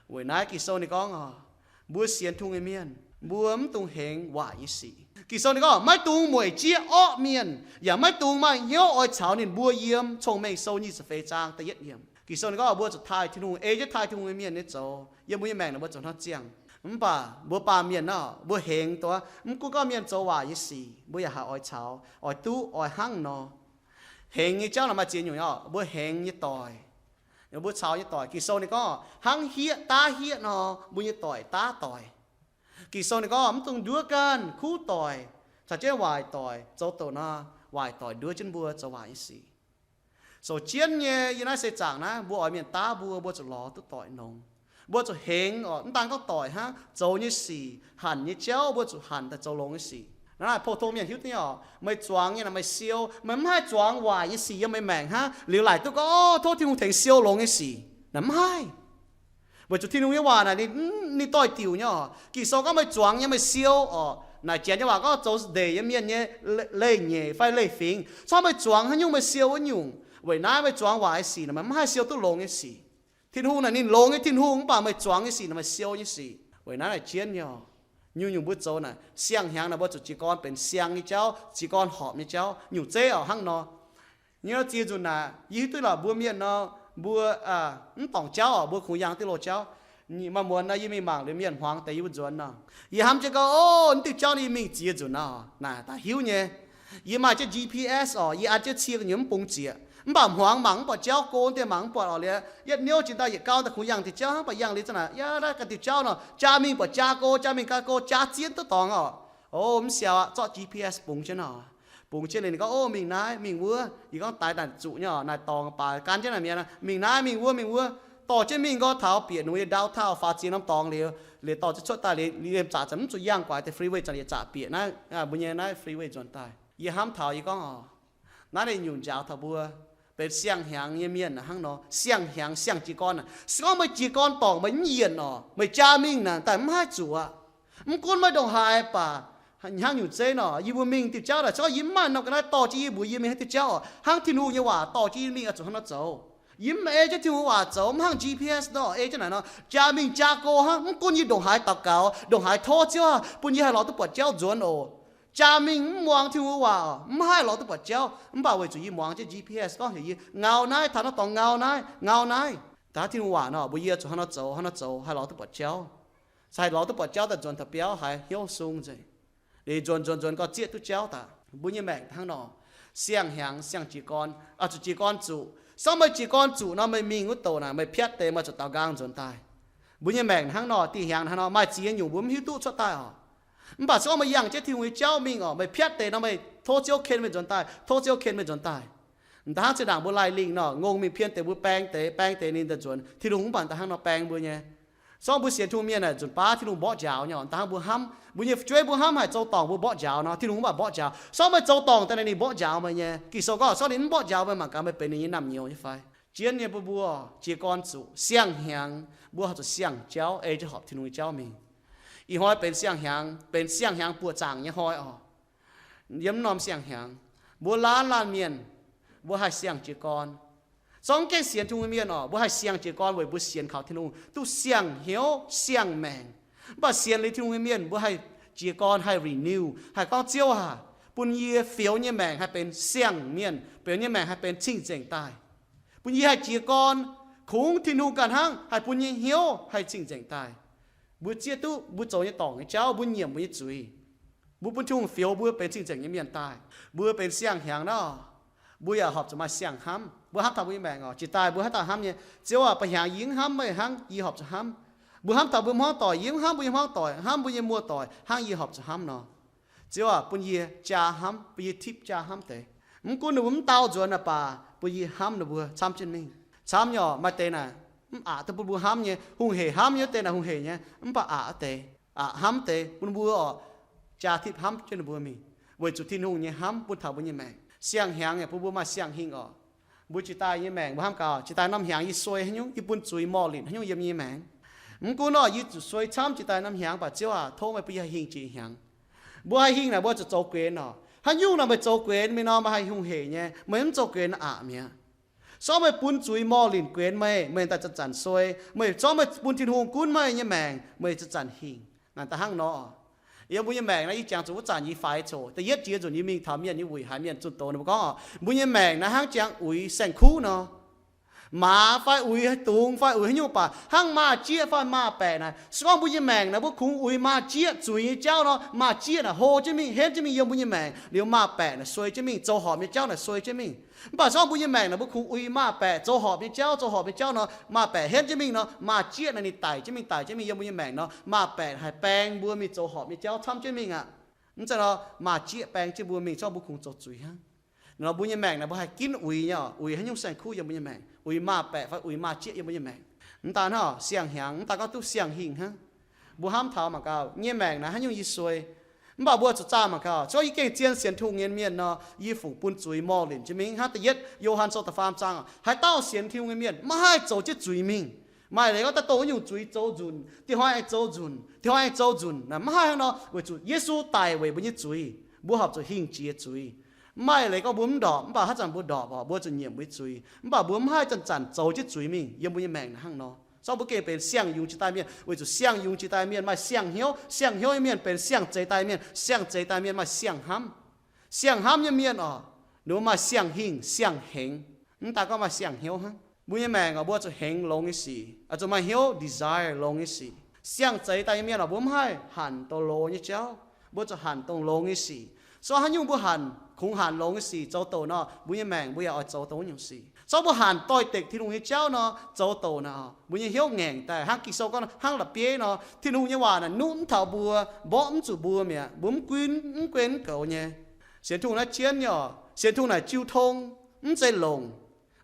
Weic naaiv Ging-Sou ninh gorngv oc, mbuo sienx Tin-Hungh nyei mienh, Mbuo mv dungx hengx waaic nyei sic. Ging-Sou ninh gorngv, maiv dungx mueic jieqv orqv mienh, yaac maiv dungx maaih hnyouv oix caux ninh mbuo yiem. Cong-Mengh Sou nyic ziepc feix zaang da'yietv yiemc. Ging-Sou ninh gorngv mbuo zuqc taaih Tin-Hungh, ei jienv taaih Tin-Hungh nyei mienh nyei zoux. Yiem mbuo nyei maengc naaic mbuo zuqc hnangv ziangh. Mv baac mbuo baamh mienh nor, mbuo hengx duqv, mv gunv gorngv mienh zoux waaic nyei sic, mbuo yaac haih oix caux, oix duqv, oix hnangv nor. Hengx nyei jauv naaic maaih ziex nyungc oc. Mbuo hengx nyei doic, mbuo caux nyei doic. Ging-Sou ninh gorngv, hnangv hieqv daav hieqv nor, mbuo nyei doic daav doic. Ging-Sou ninh gorngv, mv dungx nduov ganh kuv doic caux jienv waaic doic zoux doqc nor, waaic doic nduov jienv mbuo zoux waaic nyei sic. Sou jienv nyei, yiem naaiv seix zaangc naaiv, mbuo oix mienh daav mbuo, mbuo zuqc lorz duqv doic nongx. Mbuo zuqc hengx oc, mv daan gorngv doic hnangv, zoux nyei sic, hanc nyei jauv, mbuo zuqc hanc daaih zoux longx nyei sic. Naaiv naaic pou-tong mienh hiuv duqv nyei oc. Meih zuangx nyei naaic meih siou, meih mv haih zuangx waaic nyei sic yiem meih maengc hnangv liuz laaic duqv gorngv, o, tov Tin-Hungh tengx siou longx nyei sic. Naaic mv haih. Weic zuqc Tin-Hungh nyei waac naaic ninh, ninh doix-diuc nyei oc. Ging-Sou gorngv meih zuangx nyei meih siou oc. Naaic Janx nyei waac gorngv zoux ndeic nyei mienh nyei leih nyeic fai leih fingx. Corc meih zuangx haaix nyungc meih siou wuov nyungc. Weic naaiv meih zuangx waaic nyei sic naaic meih mv haih siou duqv longx nyei sic. Tin-Hungh naaic ninh longx nyei Tin-Hungh, mv baac meih zuangx nyei sic naaic meih siou nyei sic. Weic naaiv naaic jienv nyei oc. Nyungc-nyungc mbuo zoux naaic siang-hnyangx naaic mbuo zuqc jiez gorn benx siang nyei jauv, jiez gorn horpc nyei jauv. Nyungc zeiv oc hnangv nor. Nyei ziex nzunc naaic yie hiuv duqv lorqc mbuo mienh nor, mbuo mv dorngc jauv oc, mbuo kungx yangh diuh loz jauv. Maaih muonz nor yie mingh mangc liuz mienh hmuangx deix yie mbuo nzuonx nor, yie hnamv jienv gorngv, o, naaiv diuh jauv naaiv yie mingh ziex nzunc nor, naaic daaih hiuv nyei. Yie maaih jienv G P S oc, yie an jienv cie gu'nyuoz mv bungx zieqc, mv baac hmuangx mangc mv buatc jauv, go deix mangc mv buatc oc, liuz yietv niouv jiex daaih yietc gau daaih kungx yangh diuh jauv hnangv, mv baac yangh liuz zanc naaic, yaac naaiv ganh diuh jauv nor, jaa mingh buatc jaa go, jaa mingh ganh go, jaa zien duqv dorngx oc. O, mv siaauc aqv, zorqv G P S bungx jienv nor. Bungx jienv liuz ninh gorngv, o, mingh naaiv mingh wuov. Yie gorngv, daix naaic zuqc nyei oc, naaic dorngx baac gan jienv naaic mi'aqv. Mingh naaiv mingh wuov mingh wuov. Dorh jienv mingh nqoi taux bieqc ninh mbuo nyei downtown, faaux ziex norm dorngx liuz, liuz dorh jienv cuotv daaih liuz, liemh zaqc zanc mv zuqc yangh guaix deix freeway zanc, yietc zaqc bieqc naaiv, mbuo nyei naaiv freeway nzuonx daaih. Yie hnamv taux yie gorngv oc, naaiv ninh nyungc njaaux taux mbuo benx siang-hnyangx nyei mienh hnangv nor, siang-hnyangx siang jiez gorn aqv. Se gorngv meih jiez gorn dorngc meih mv yienc oc, meih jaa mingh naaic daaih mv haih zuqc aqv. Mv gunv meih ndongc haaix baac, hnangv nyungc zeiv nor, yie mbuo mingh diuh jauv naaic, se gorngv yie mv maaih norm ga'naaiv dorh jienv yie mbuox yie mingh haaix diuh jauv oc, hnangv Tin-Hungh nyei waac dorh jienv yie mingh oix zuqc hnangv nor zoux. Yie mv ei jienv Tin-Hungh waac zoux, mv hnangv G P S nor ei jienv naaic nor, jaa mingh jaa go hnangv. Mv gunv yie ndongc haaix daux gaux, ndongc haaix tov Ziouv bun yie haih lorz duqv buatc jauv nzuonx oc. Jaa mingh mv muangx Tin-Hungh waac, mv haih lorz duqv buatc jauv. Mv baac weic zuqc yie muangx jienv G P S gorngv heuc yie ngau naaiv, taux naaiv dorngx ngau naaiv, ngau naaiv. Daaih Tin-Hungh waac nor, mbuox yie zuqc hnangv nor zoux, hnangv nor zoux haih lorz duqv buatc jauv. Haih lorz duqv buatc jauv daaih nzuonx taux biauv haiz hnyouv sung nzengc. Liuz nzuonx nzuonx nzuonx gau zieqv duqv jauv daaih. Mbuo nyei maengc hnangv nor, siang-hnyangx siang jiez gorn, oix zuqc jiez gorn zuqc. Se gorngv meih jiez gorn zuqc nor, meih mingh wuov douc naaic meih piatv deix, meih zuqc daaux nqaang nzuonx daaih. Mbuo nyei maengc hnangv nor, dih hiangx hnangv nor, maaih ziex nyungc mbuo mv hiuv duqv cuotv daaih oc. Mv baac se gorngv meih yangh jienv Tin-Hungh nyei jauv mingh oc, meih piatv deix nor, meih tov Ziouv ken meih nzuonx daaih, tov Ziouv ken meih nzuonx daaih. Da'hnangv zinh ndaangc mbuo laih lingh nor, ngongh mingh pien deix mbuo baeng deix, baeng deix ninh daaih nzuonx. Tin-Hungh mv baac da'hnangv nor baeng mbuo nyei. Se gorngv mbuo sienx Tin-Hungh mienh naaic nzunc baav Tin-Hungh mborqv njaaux nyei, da'hnangv mbuo hnamv, mbuo nyei fu'jueiv mbuo hnamv haaix zoux dorngc mbuo mborqv njaaux nor, Tin-Hungh mv baac mborqv njaaux. Se gorngv meih zoux dorngc daaih naaic ninh mborqv njaaux meih nyei. Ging-Sou gorngv se gorngv ninh mv mborqv njaaux meih, mangc gaax meih benx ninh nyei naamh nyouz nyei fai. Jienv nyei mbuo, mbuo jiez gorn zuqc siang-hnyangx, mbuo haih zuqc siang-jauv ei jienv horpc Tin-Hungh nyei jauv mingh. Ih hnoi benx siang-hnyangx, benx siang-hnyangx buoqc zaangc nyei hnoi oc. Yiem norm siang-hnyangx, mbuo laanh laanh mienh, mbuo haih siang jiez gorn. Zorngv gengh sienx Tin-Hungh mienh oc, mbuo haih siang jiez gorn weic mbuo sienx kaux Tin-Hungh duqv siang hnyouv siang maengc. Mv baac sienx liuz Tin-Hungh nyei mienh mbuo haih jiez gorn, haih renew, haih gorngv, Ziouv aac, bun yie fioux nyei maengc haih benx siang-mienh, fioux nyei maengc haih benx cing-nzengc daaih. Bun yie haih jiez gorn kungx Tin-Hungh ganh hnangv, haih bun nyei hnyouv haih cing-nzengc daaih. Mbuo zieqv duqv mbuo zoux nyei dorngc nyei jauv, mbuo nyiemc mbuo nyei zuiz. Mbuo bun Tin-Hungh fioux mbuo benx cing-nzengc nyei mienh daaih. Mbuo benx siang-hnyangx nor, mbuo yaac horpc zuqc maaih siang-hnamv. Mbuo hnamv taux mbuo nyei maengc oc, jiex daaih mbuo haaix dauh hnamv nyei, Ziouv aac, ba'hnyangx yie mv hnamv meih hnangv yie horpc zuqc hnamv. Mbuo hnamv taux mbuo hmuangv doic, yie mv hnamv mbuo nyei hmuangv doic, hnamv mbuo nyei muoz-doic hnangv yie horpc zuqc hnamv nor. Ziouv aac, bun yie jaa hnamv, bun yie tipv jaa hnamv deix. Mv gunv ninh mbuo mv dau nzuonx naaic baac, bun yie hnamv ninh mbuo camv jienv mingh. Camv nyei oc, maaih deix naaic mv aqc duqv bun mbuo hnamv nyei, hungh hec hnamv nyei wuov deix naaic hungh hec nyei, mv baac aqc wuov deix, aqc hnamv deix bun mbuo oc, jaa tipv hnamv jienv ninh mbuo mingh, weic zuqc Tin-Hungh nyei hnamv bun taux mbuo nyei maengc. Siang-hnyangx yaac bun mbuo maaih siang-hingh oc. Mbuo jiex daaih nyei maengc mbuo hnamv gaax, jiex daaih norm hnyangx yie suei haaix nyungc, yie bun zuiz morh linc haaix nyungc yiem yie nyei maengc. Mv gunv oc, yie zuqc suei camv jiex daaih norm hnyangx, mv baac Ziouv aac, tov meih bun yie haih hingh jiex hnyangx. Mbuo haih hingh naaic mbuo zuqc zoux guenx oc. Haaix nyungc naaic meih zoux guenx mingh nor, meih haih hungh hec nyei. Meih mv zoux guenx aqc mi'aqv. Se gorngv meih bun zuiz morh linc guenx meih, meih daaih zanc-zanc suei. Meih se gorngv meih bun Tin-Hungh gunv meih nyei maengc, meih zanc-zanc hingh. Naaic da'hnangv nor, Yiem mbuo nyei maengc naaiv, yie jangx zuqc wuov zanc yie faix coc. Da'yietv jiex nzunc yie mingh taux mienh nyei wuic haiz mienh zunh doz ninh mbuo gorngv, mbuo nyei maengc naaiv hnangv jangx uix saeng-kuv nor. Maaz fai uix haaix dungz fai uix haaix nyungc baac hnangv maaz-jieqv fai maaz-baeqc naaic. Se gorngv mbuo nyei maengc naaic mbuo kungx uix maaz-jieqv zuiz nyei jauv nor, maaz-jieqv naaic hlo jienv mingh, henv jienv mingh yiem mbuo nyei maengc liuz, maaz-baeqc naaic suei jienv mingh, zoux horpc nyei jauv naaic suei jienv mingh. Mv baac se gorngv mbuo nyei maengc naaic mbuo kungx uix maaz-baeqc zoux horpc nyei jauv, zoux horpc nyei jauv nor, maaz-baeqc henv jienv mingh nor, maaz-jieqv naaic ninh daic jienv mingh, daic jienv mingh yiem mbuo nyei maengc nor, maaz-baeqc haih baeng mbuo mingh zoux horpc nyei jauv camv jienv mingh aqv. Mv zeiz nor, maaz-jieqv baeng jienv mbuo mingh, se gorngv mbuo kungx zoux zuiz hnangv. Nor mbuo nyei maengc naaic mbuo haih ginv uix nyei, uix haaix nyungc saeng-kuv yiem mbuo nyei maengc, uix maaz-baeqc fai uix maaz-jieqv yiem mbuo nyei maengc. Mv daan hnangv, siang-hnyangx, mv daan gorngv duqv siang-hingh hnangv. Mbuo hnamv taux mangc gaax, nyei maengc naaic haaix nyungc yie suei. Mv baac mbuo zuqc zaah mangc gaax, se gorngv yie gengh zien sienx Tin-Hungh nyei mienh nor, yie fungc bun zuiz morh linc jienv mingh hnangv. Da'yietv Yo^han Sou da'faam zaang, haaix dauh sienx Tin-Hungh nyei mienh maiv haih zoux jienv zuiz mingh. Maaih leiz gorngv daaih dongh wuov nyungc zuiz zoux nzunc, dieh hnoi aengx zoux nzunc, dieh hnoi aengx zoux nzunc naaic, maiv haih hnangv nor, weic zuqc Yesu daic weic mbuo nyei zuiz, mbuo horpc zuqc hingh jiex zuiz. Mv maaih leiz gorngv mbuo mv ndorpc, mv baac haaix zanc mbuo ndorpc oc, mbuo zuqc nyiemc mbuo nyei zuiz. Mv baac mbuo mv haih zanc-zanc zoux jienv zuiz mingh yiem mbuo nyei maengc naaic hnangv nor. Se gorngv mbuo gengh benx siang-yungz jiex daaih mienh, weic zuqc siang-yungz jiex daaih mienh maaih siang-hnyouv. Siang-hnyouv nyei mienh benx siang-zeix daaih mienh. Siang-zeix daaih mienh maaih siang-hnamv. Siang-hnamv nyei mienh oc, ninh mbuo maaih siang-hingh siang-hengx. Mv daan gorngv maaih siang-hnyouv hnangv. Mbuo nyei maengc oc, mbuo zuqc hengx longx nyei sic, oix zuqc maaih hnyouv desire longx nyei sic. Siang-zeix daaih nyei mienh oc, mbuo mv haih hanc douz loz nyei jauv, mbuo zuqc hanc dongh longx nyei sic. Se gorngv haaix nyungc mbuo hanc, kungx hanc longx nyei sic zoux douc nor, mbuo nyei maengc mbuo yaac oix zoux dongh wuov nyungc sic. Se gorngv mbuo hanc doix-dekc Tin-Hungh nyei jauv nor, zoux douc naaic, mbuo nyei hnyouv ngaengc daaih hnangv Ging-Sou gorngv hnangv la'bieiv nor. Tin-Hungh nyei waac naaic nuqv mv taux mbuo, mborqv mv zuqc mbuo mi'aqv, mbuo mv gunv, mv gunv mv goux nyei. Sienx Tin-Hungh naaiv jienv nyei oc, sienx Tin-Hungh naaic jiu tong, mv zeiz longc.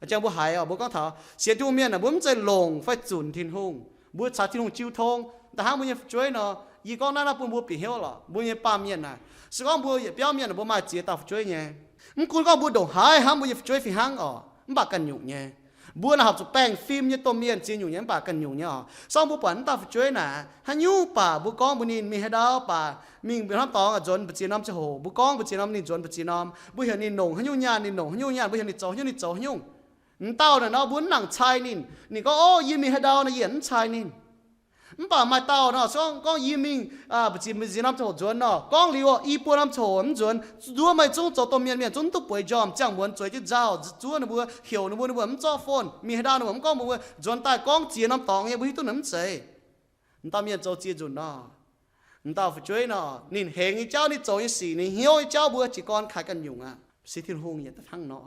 Jang mbuo haiz oc, mbuo gorngv taux sienx Tin-Hungh mienh naaic, mbuo mv zeiz longc fai zunc Tin-Hungh, mbuo caux Tin-Hungh jiu tong. Da'hnangv mbuo nyei fu'jueiv nor, yie gorngv naaiv naaiv bun mbuo bieqc hnyouv lorqc. Mbuo nyei baamh mienh naaic, se gorngv mbuo yietc biauv mienh naaic, mbuo maaih ziex dauh fu'jueiv nyei. Mv gunv gorngv mbuo ndongc haaix hnamv mbuo nyei fu'jueiv fih hnangv oc, mv baac ganh nyungc nyei. Mbuo naaic horpc zuqc baengh fim nyei domh mienh ziex nyungc nyei, mv baac ganh nyungc nyei oc. Se gorngv mbuo buatc mv dauh fu'jueiv naaic, haaix nyungc baac mbuo gorngv mbuo ninh mingh haaix ndau baac, mingh mbuo hnamv dorngx nzuonx mbu'ziex norm ziangh hoc, mbuo gorngv mbu'ziex norm ninh nzuonx mbu'ziex norm, mbuo heuc ninh longc haaix nyungc nyaanh ninh longc haaix nyungc nyaanh, mbuo heuc ninh zoux haaix nyungc ninh zoux haaix nyungc. M'dauh naaic nor mbuo mv nangc cai ninh. Ninh gorngv, Ov, yie mingh haaix ndau nor yie mv cai ninh. Mv baac maaih dauh nor, se gorngv yie mingh, aa, mbu'ziex, mbu'ziex norm ziangh hoc nzuonx nor, gorngv liuz, i buo norm ziangh hoc mv nzuonx, nduov meih zungv zoux domh mienh, mienh zungv duqv bueix njormh, ziangh muonz zueiz jienv nzauh, zuov ninh mbuo, heuc ninh mbuo, ninh mbuo mv zorqv phone. Mingh haaix ndau ninh mbuo mv gorngv mbuox mbuo, nzuonx daaih gorngv ziex norm dorngx nyei, mbuo hiuv duqv ninh mv zeiz. M'dauh mienh zoux ziex nzunc nor, m'dauh fu'jueiv nor, ninh hengx nyei jauv, ninh zoux nyei sic, ninh hnyouv nyei jauv mbuo jiez gorn kaaix ganh nyungc aqv. Se Tin-Hungh yaac da'hnangv nor.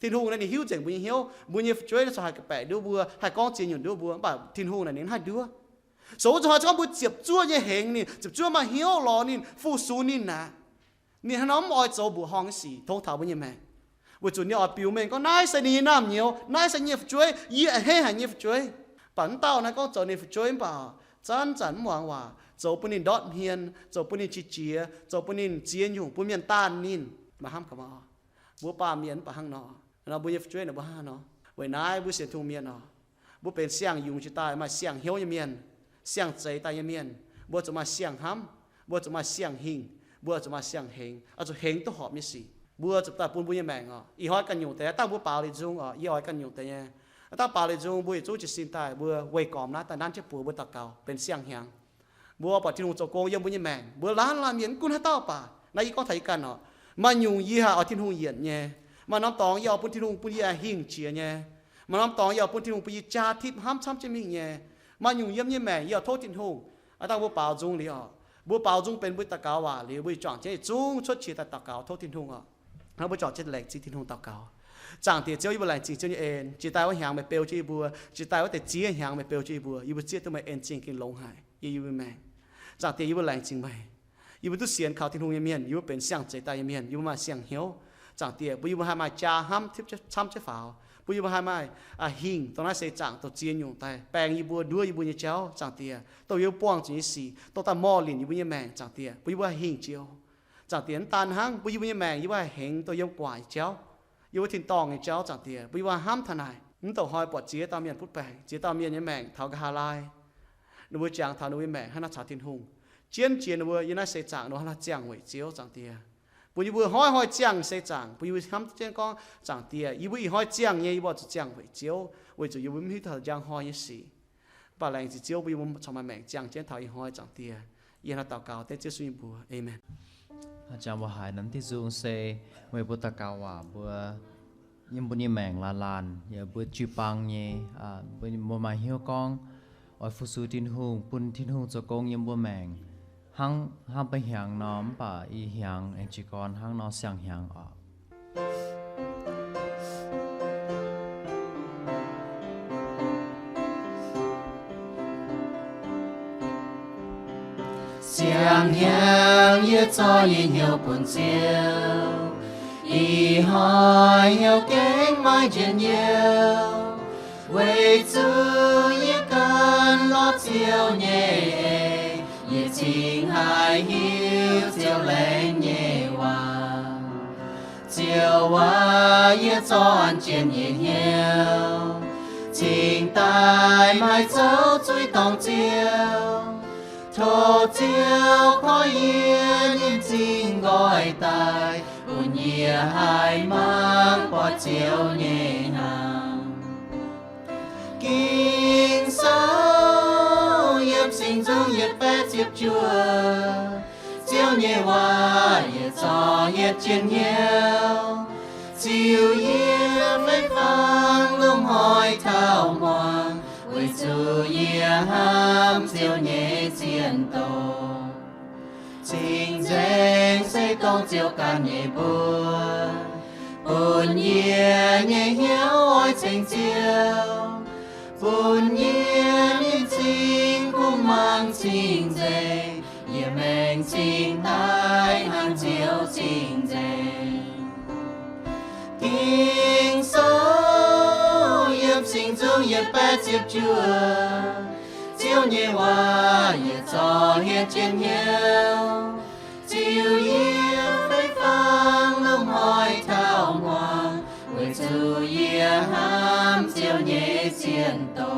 Tin-Hungh naaiv ninh hiuv nzengc mbuo nyei hnyouv. Mbuo nyei fu'jueiv naaiv corc haih ga'baeqc nduov mbuo, haih gorngv ziex nyungc nduov mbuo, mv baac Tin-Hungh naaic ninh mv haih nduov. Sou wuov zuqc haaix zanc gorngv mbuo ziepc zuoqv nyei hengx ninh, ziepc zuoqv maaih hnyouv lorz ninh, fu-sux ninh aqv. Ninh hnangv nor mv oix zoux mbuoqc horngh nyei sic tongx taux mbuo nyei maengc, weic zuqc ninh oix biux mengh gorngv naaiv se ninh nyei naamh nyouz, naaiv se nyei fu'jueiv, yie a'hneiv haic nyei fu'jueiv. Mv baac mv dauh naaiv gorngv zoux ninh fu'jueiv mv baac zanc-zanc mv muangx waac, zoux bun ninh ndortv hmien, zoux bun ninh qiex jiez, zoux bun ninh ziex nyungc, bun mienh daanh ninh. Maaih hnamv gaax maah! Mbuo baamh mienh mv baac hnangv nor. Nor mbuo nyei fu'jueiv naaic mbuo hnangv nor. Weic naaiv mbuo sienx Tin-Hungh mienh oc, mbuo benx siang-yungz jiex daaih maaih siang-hnyouv nyei mienh, siang-zeix daaih nyei mienh. Mbuo zuqc maaih siang-hnamv, mbuo zuqc maaih siang-hingh, mbuo zuqc maaih siang-hengx, oix zuqc hengx duqv horpc nyei sic. Mbuo zuqc daaih bun mbuo nyei maengc oc, ih hnoi ganh nyungc deix, dangh mbuo baaux leiz nzung oc, yie oix ganh nyungc deix nyei. Dangh baaux leiz nzung mbuo yietc zungv jiez sin daaih, mbuo weih gormx naaiv daaih nanv jienv buoz mbuo daux gaux benx siang-hnyangx. Mbuo buatc Tin-Hungh zoux gong yiem mbuo nyei maengc. Mbuo laanh laanh mienh mv gunv haaix dauh baac, naaiv yie gorngv taux yie ganh oc, maaih nyungc yie haih oix Tin-Hungh yienc nyei. Maaih norm dorngx yie oix bun Tin-Hungh bun yie hingh jiex nyei. Maaih norm dorngx yie oix bun Tin-Hungh bun yie jaa tipv hnamv camv jienv mingh nyei. Maaih nyungc yiem nyei maengc yie oix tov Tin-Hungh. Aa, dangh mbuo baaux nzung liuz oc, mbuo baaux nzung benx mbuo daux gaux waac liuz, mbuo juangc jienv yietc zungv cuotv qiex daaih daux gaux tov Tin-Hungh oc. Hnangv mbuo juangc jienv laengz zingh Tin-Hungh daux gaux. Zaangc Diex Ziouv, yie mbuo laengz zingh Ziouv nyei en. Jiex daaih wuov hnyangx meih beu jienv yie mbuo, jiex daaih wuov deix ziex hnyangx meih beu jienv yie mbuo, yie mbuo zieqv duqv meih en zingh gengh longx haic yiem yie mbuo maengc. Zaangc Diex, yie mbuo laengz zingh meih. Yie mbuo duqv sienx kaux Tin-Hungh nyei mienh, yie mbuo benx siang-zeix daaih nyei mienh, yie mbuo maaih siang-hnyouv. Zaangc Diex, bun yie mbuo haih maaih jaa hnamv tipv camv jienv faaux, bun yie mbuo haih maaih hingh dongh naaiv seix zaangc dongh ziex nyungc daaih baeng yie mbuo, nduov yie mbuo nyei jauv. Zaangc Diex, dongh yie mbuo buangh zuqc nyei sic, dongh daaih morh linc yie mbuo nyei maengc. Zaangc Diex, bun yie mbuo haih hingh jiex. Zaangc Diex, mv daan hnangv, bun yie mbuo nyei maengc yie mbuo haih hengx dongh yiem guaax nyei jauv, yie mbuo tin-dorngh nyei jauv. Zaangc Diex, bun yie mbuo haih hnamv taux naaic. Mv douc hnoi buatc ziex dauh mienh butv baengc, ziex dauh mienh nyei maengc taux nqa'haav laai. Ninh mbuo jangx taux ninh mbuo nyei maengc hnangv naaiv caux Tin-Hungh, jienv jiex ninh mbuo yiem naaiv seix zaangc ninh mbuo hnangv naaiv ziangh weic Ziouv. Zaangc Diex, bun yie mbuo hnoi hnoi ziangh seix zaangc, bun yie mbuo hnamv jienv gorngv, Zaangc Diex, yie mbuo ih hnoi ziangh nyei, yie mbuo oix zuqc ziangh weic Ziouv, weic zuqc yie mbuo mv hiuv taux njang hnoi nyei sic. Mv baac laengz zingh Ziouv bun yie mbuo corc maaih maengc ziangh jienv taux ih hnoi. Zaangc Diex, Yie hnangv naaiv daux gaux dengv Ziouv Yesu nyei mbuox, aamen. Jangx mbuo haiz naaiv diuh nzung se meih mbuo daux gaux waac mbuo, yiem mbuo nyei maengc laanh laanh, yaac mbuo jiu-baang nyei, mbuo maaih hnyouv gorngv oix fu-sux Tin-Hungh, bun Tin-Hungh zoux gong yiem mbuo maengc, hnangv, hnangv ba'hnyangx nor, mv baac ih hnyangx aengx jiez gorn hnangv nor siang hnyangx oc. Siang-hnyangx yie zorqv yie hnyouv bun Ziouv, ih hnoi hnyouv gengh maaih njien-youh, weic zuqc yie ganh lorz Ziouv nyei eix, yie cingx haih hiuv Ziouv laengz nyei waac. Ziouv aac, yie zorqv an jienv yie hnyouv, cingx daaih maaih zouv zuiz dorngc Ziouv. Tov Ziouv koi yie nyei m'zing nqoi daaih, bun yie haih mangc buatc Ziouv nyei hnaangx. Ging-Sou yiem Singx Nzung yietc baeqv ziepc juov. Ziouv nyei waac yie zorqv hietv jienv hnyouv, ziux yie fei-fangx lomh hnoi taux muangx, weic zuqc yie hnamv Ziouv nyei zienh doz. Cing-nzengc se dongh Ziouv ganh nyei mbuox, bun yie nyei hnyouv oix ceng Ziouv, bun yie nyei m'zing kungx mangc cing-nzengc, yie maengc cingx daaih hnangv Ziouv cing-nzengc. Ging-Sou yiem Singx Nzung yietc baeqv ziepc juov. Ziouv nyei waac yie zorqv hietv jienv hnyouv, ziux yie fei-fangx lomh hnoi taux muangx, weic zuqc yie hnamv Ziouv nyei zienh doz.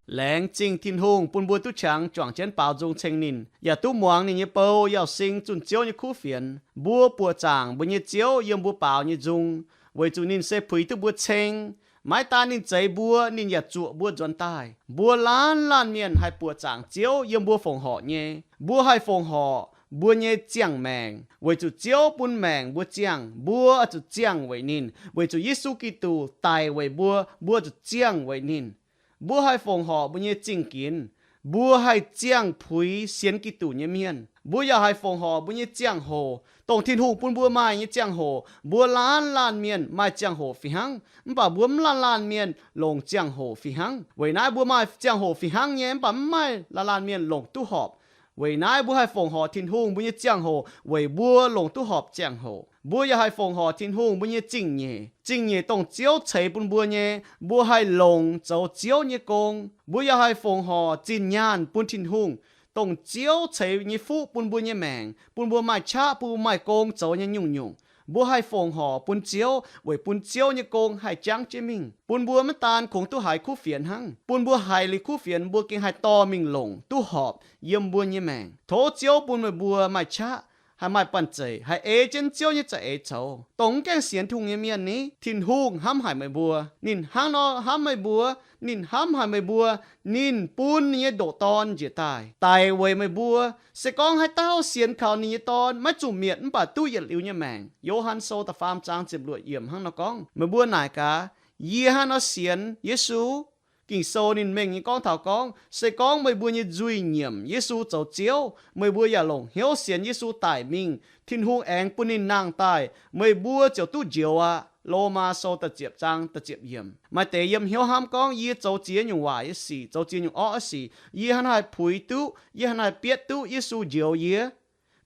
Laengz zingh Tin-Hungh bun mbuo duqv qangx juangc jienv baaux nzung ceng ninh, yaac duqv muangx ninh nyei bou yauh sing zunh Ziouv nyei kuv fienx. Mbuo buoqc zaangc mbuo nyei Ziouv yiem mbuo baaux nyei nzung, weic zuqc ninh se puix duqv mbuo ceng. Maiv daan ninh zeix mbuo, ninh yaac zuoqc mbuo nzuonx daaih. Mbuo laanh laanh mienh haih buoqc zaangc Ziouv yiem mbuo fongc horc nyei. Mbuo haih fongc horc mbuo nyei ziangh maengc, weic zuqc Ziouv bun maengc mbuo ziangh, mbuo oix zuqc ziangh weic ninh, weic zuqc Yesu Giduc daic weic mbuo, mbuo zuqc ziangh weic ninh. Mbuo haih fongc horc mbuo nyei zingh ginx, mbuo haih ziangh puix sienx Giduc nyei mienh. Mbuo yaac haih fongc horc mbuo nyei ziangh hoc, dongh Tin-Hungh bun mbuo maaih nyei ziangh hoc. Mbuo laanh laanh mienh maaih ziangh hoc fih hnangv, mv baac mbuo mv laanh laanh mienh longc ziangh hoc fih hnangv. Weic naaiv mbuo maaih ziangh hoc fih hnangv nyei, mv baac mv maaih laanh laanh mienh longc duqv horpc. Weic naaiv mbuo haih fongc horc Tin-Hungh mbuo nyei ziangh hoc weic mbuo longc duqv horpc ziangh hoc. Mbuo yaac haih fongc horc Tin-Hungh mbuo nyei zingh nyeic. Zingh nyeic dongh Ziouv ceix bun mbuo nyei, mbuo haih longc zoux Ziouv nyei gong. Mbuo yaac haih fongc horc zinh nyaanh bun Tin-Hungh, dongh Ziouv ceix nyei fuqv bun mbuo nyei maengc, bun mbuo maaih qaqv, bun mbuo maaih gong zoux nyei nyungc-nyungc. Mbuo haih fongc horc bun Ziouv weic bun Ziouv nyei gong haih jangv jienv mingh, bun mbuo maiv daan kungx duqv haiz kuv fienx hnangv, bun mbuo haiz liuz kuv fienx mbuo gengh haih dorh mingh longc duqv horpc yiem mbuo nyei maengc. Tov Ziouv bun meih mbuo maaih qaqv, haih maaih banh zeic, haih ei jienv Ziouv nyei za'eix coux. Dongh mv gaengh sienx Tin-Hungh nyei mienh ni, Tin-Hungh hnamv haic meih mbuo. Ninh hnangv nor hnamv meih mbuo. Ninh hnamv haic meih mbuo. Ninh bun ninh nyei ndoqc Dorn njiec daaih daic weic meih mbuo. Se gorngv haaix dauh sienx kaux ninh nyei Dorn maiv zuqc mietc mv baac duqv yietc liuz nyei maengc. Yo^han Sou da'faam zaang ziepc luoqc yiemc hnangv nor gorngv. Meih mbuo naaic gaax, yie hnangv nor sienx Yesu. Ging-Sou ninh mengh nyei gorngv taux gorngv, se gorngv meih mbuo nyei nzuih nyiemc Yesu zoux Ziouv, meih mbuo yaac longc hnyouv sienx Yesu daic mingh, Tin-Hungh aengx bun ninh nangh daaih, meih mbuo ziouc duqv njoux aqv. Lomaa Sou da'ziepc zaang da'ziepc yiemc. Maaih deix yiem hnyouv hnamv gorngv, yie zoux ziex nyungc waaic nyei sic, zoux ziex nyungc orqv nyei sic, yie hnangv naaiv haih puix duqv, yie hnangv naaiv haih bietv duqv Yesu njoux yie.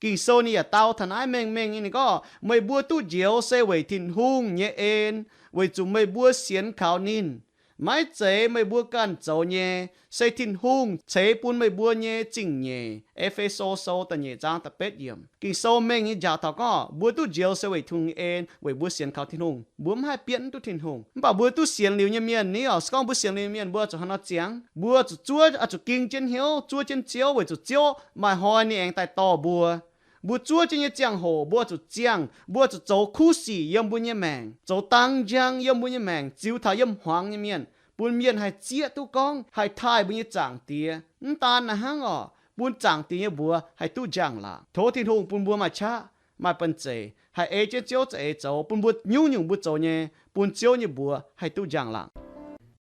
Ging-Sou ninh yaac dau taux naaiv mengh mengh nyei, ninh gorngv, meih mbuo duqv njoux se weic Tin-Hungh nyei en, weic zuqc meih mbuo sienx kaux ninh. Maiv zeiz meih mbuo ganh zoux nyei, se Tin-Hungh ceix bun meih mbuo nyei zingh nyeic. E^fe^so Sou da'nyeic zaang da'betv yiemc. Ging-Sou mengh nyei njaaux taux gorngv, mbuo duqv njoux se weic Tin-Hungh nyei en, weic mbuo sienx kaux Tin-Hungh. Mbuo mv haih bietv duqv Tin-Hungh. Mv baac mbuo duqv sienx liuz nyei mienh ni oc, se gorngv mbuo sienx liuz nyei mienh, mbuo zuqc hnangv nor ziangx. Mbuo zuqc zuov, oix zuqc ging jienv hnyouv, zuov jienv Ziouv, weic zuqc Ziouv maaih hnoi ninh aengx daaih dorh mbuo. Mbuo zuov jienv nyei ziangh hoc, mbuo zuqc ziangh, mbuo zuqc zoux kuv sic yiem mbuo nyei maengc, zoux dang njang yiem mbuo nyei maengc, ziux taux yiem hmuangx nyei mienh. bun mienh haih zieqv duqv gorngv haih taaih mbuo nyei Zaangc Diex. Mv daan naaiv hnangv orqc, bun Zaangc Diex nyei mbuox haih duqv njang-laangc. Tov Tin-Hungh bun mbuo maaih qaqv, maaih banh zeic, haih ei jienv Ziouv za'eix zoux, bun mbuo nyungc-nyungc mbuo zoux nyei, bun Ziouv nyei mbuox haih duqv njang-laangc.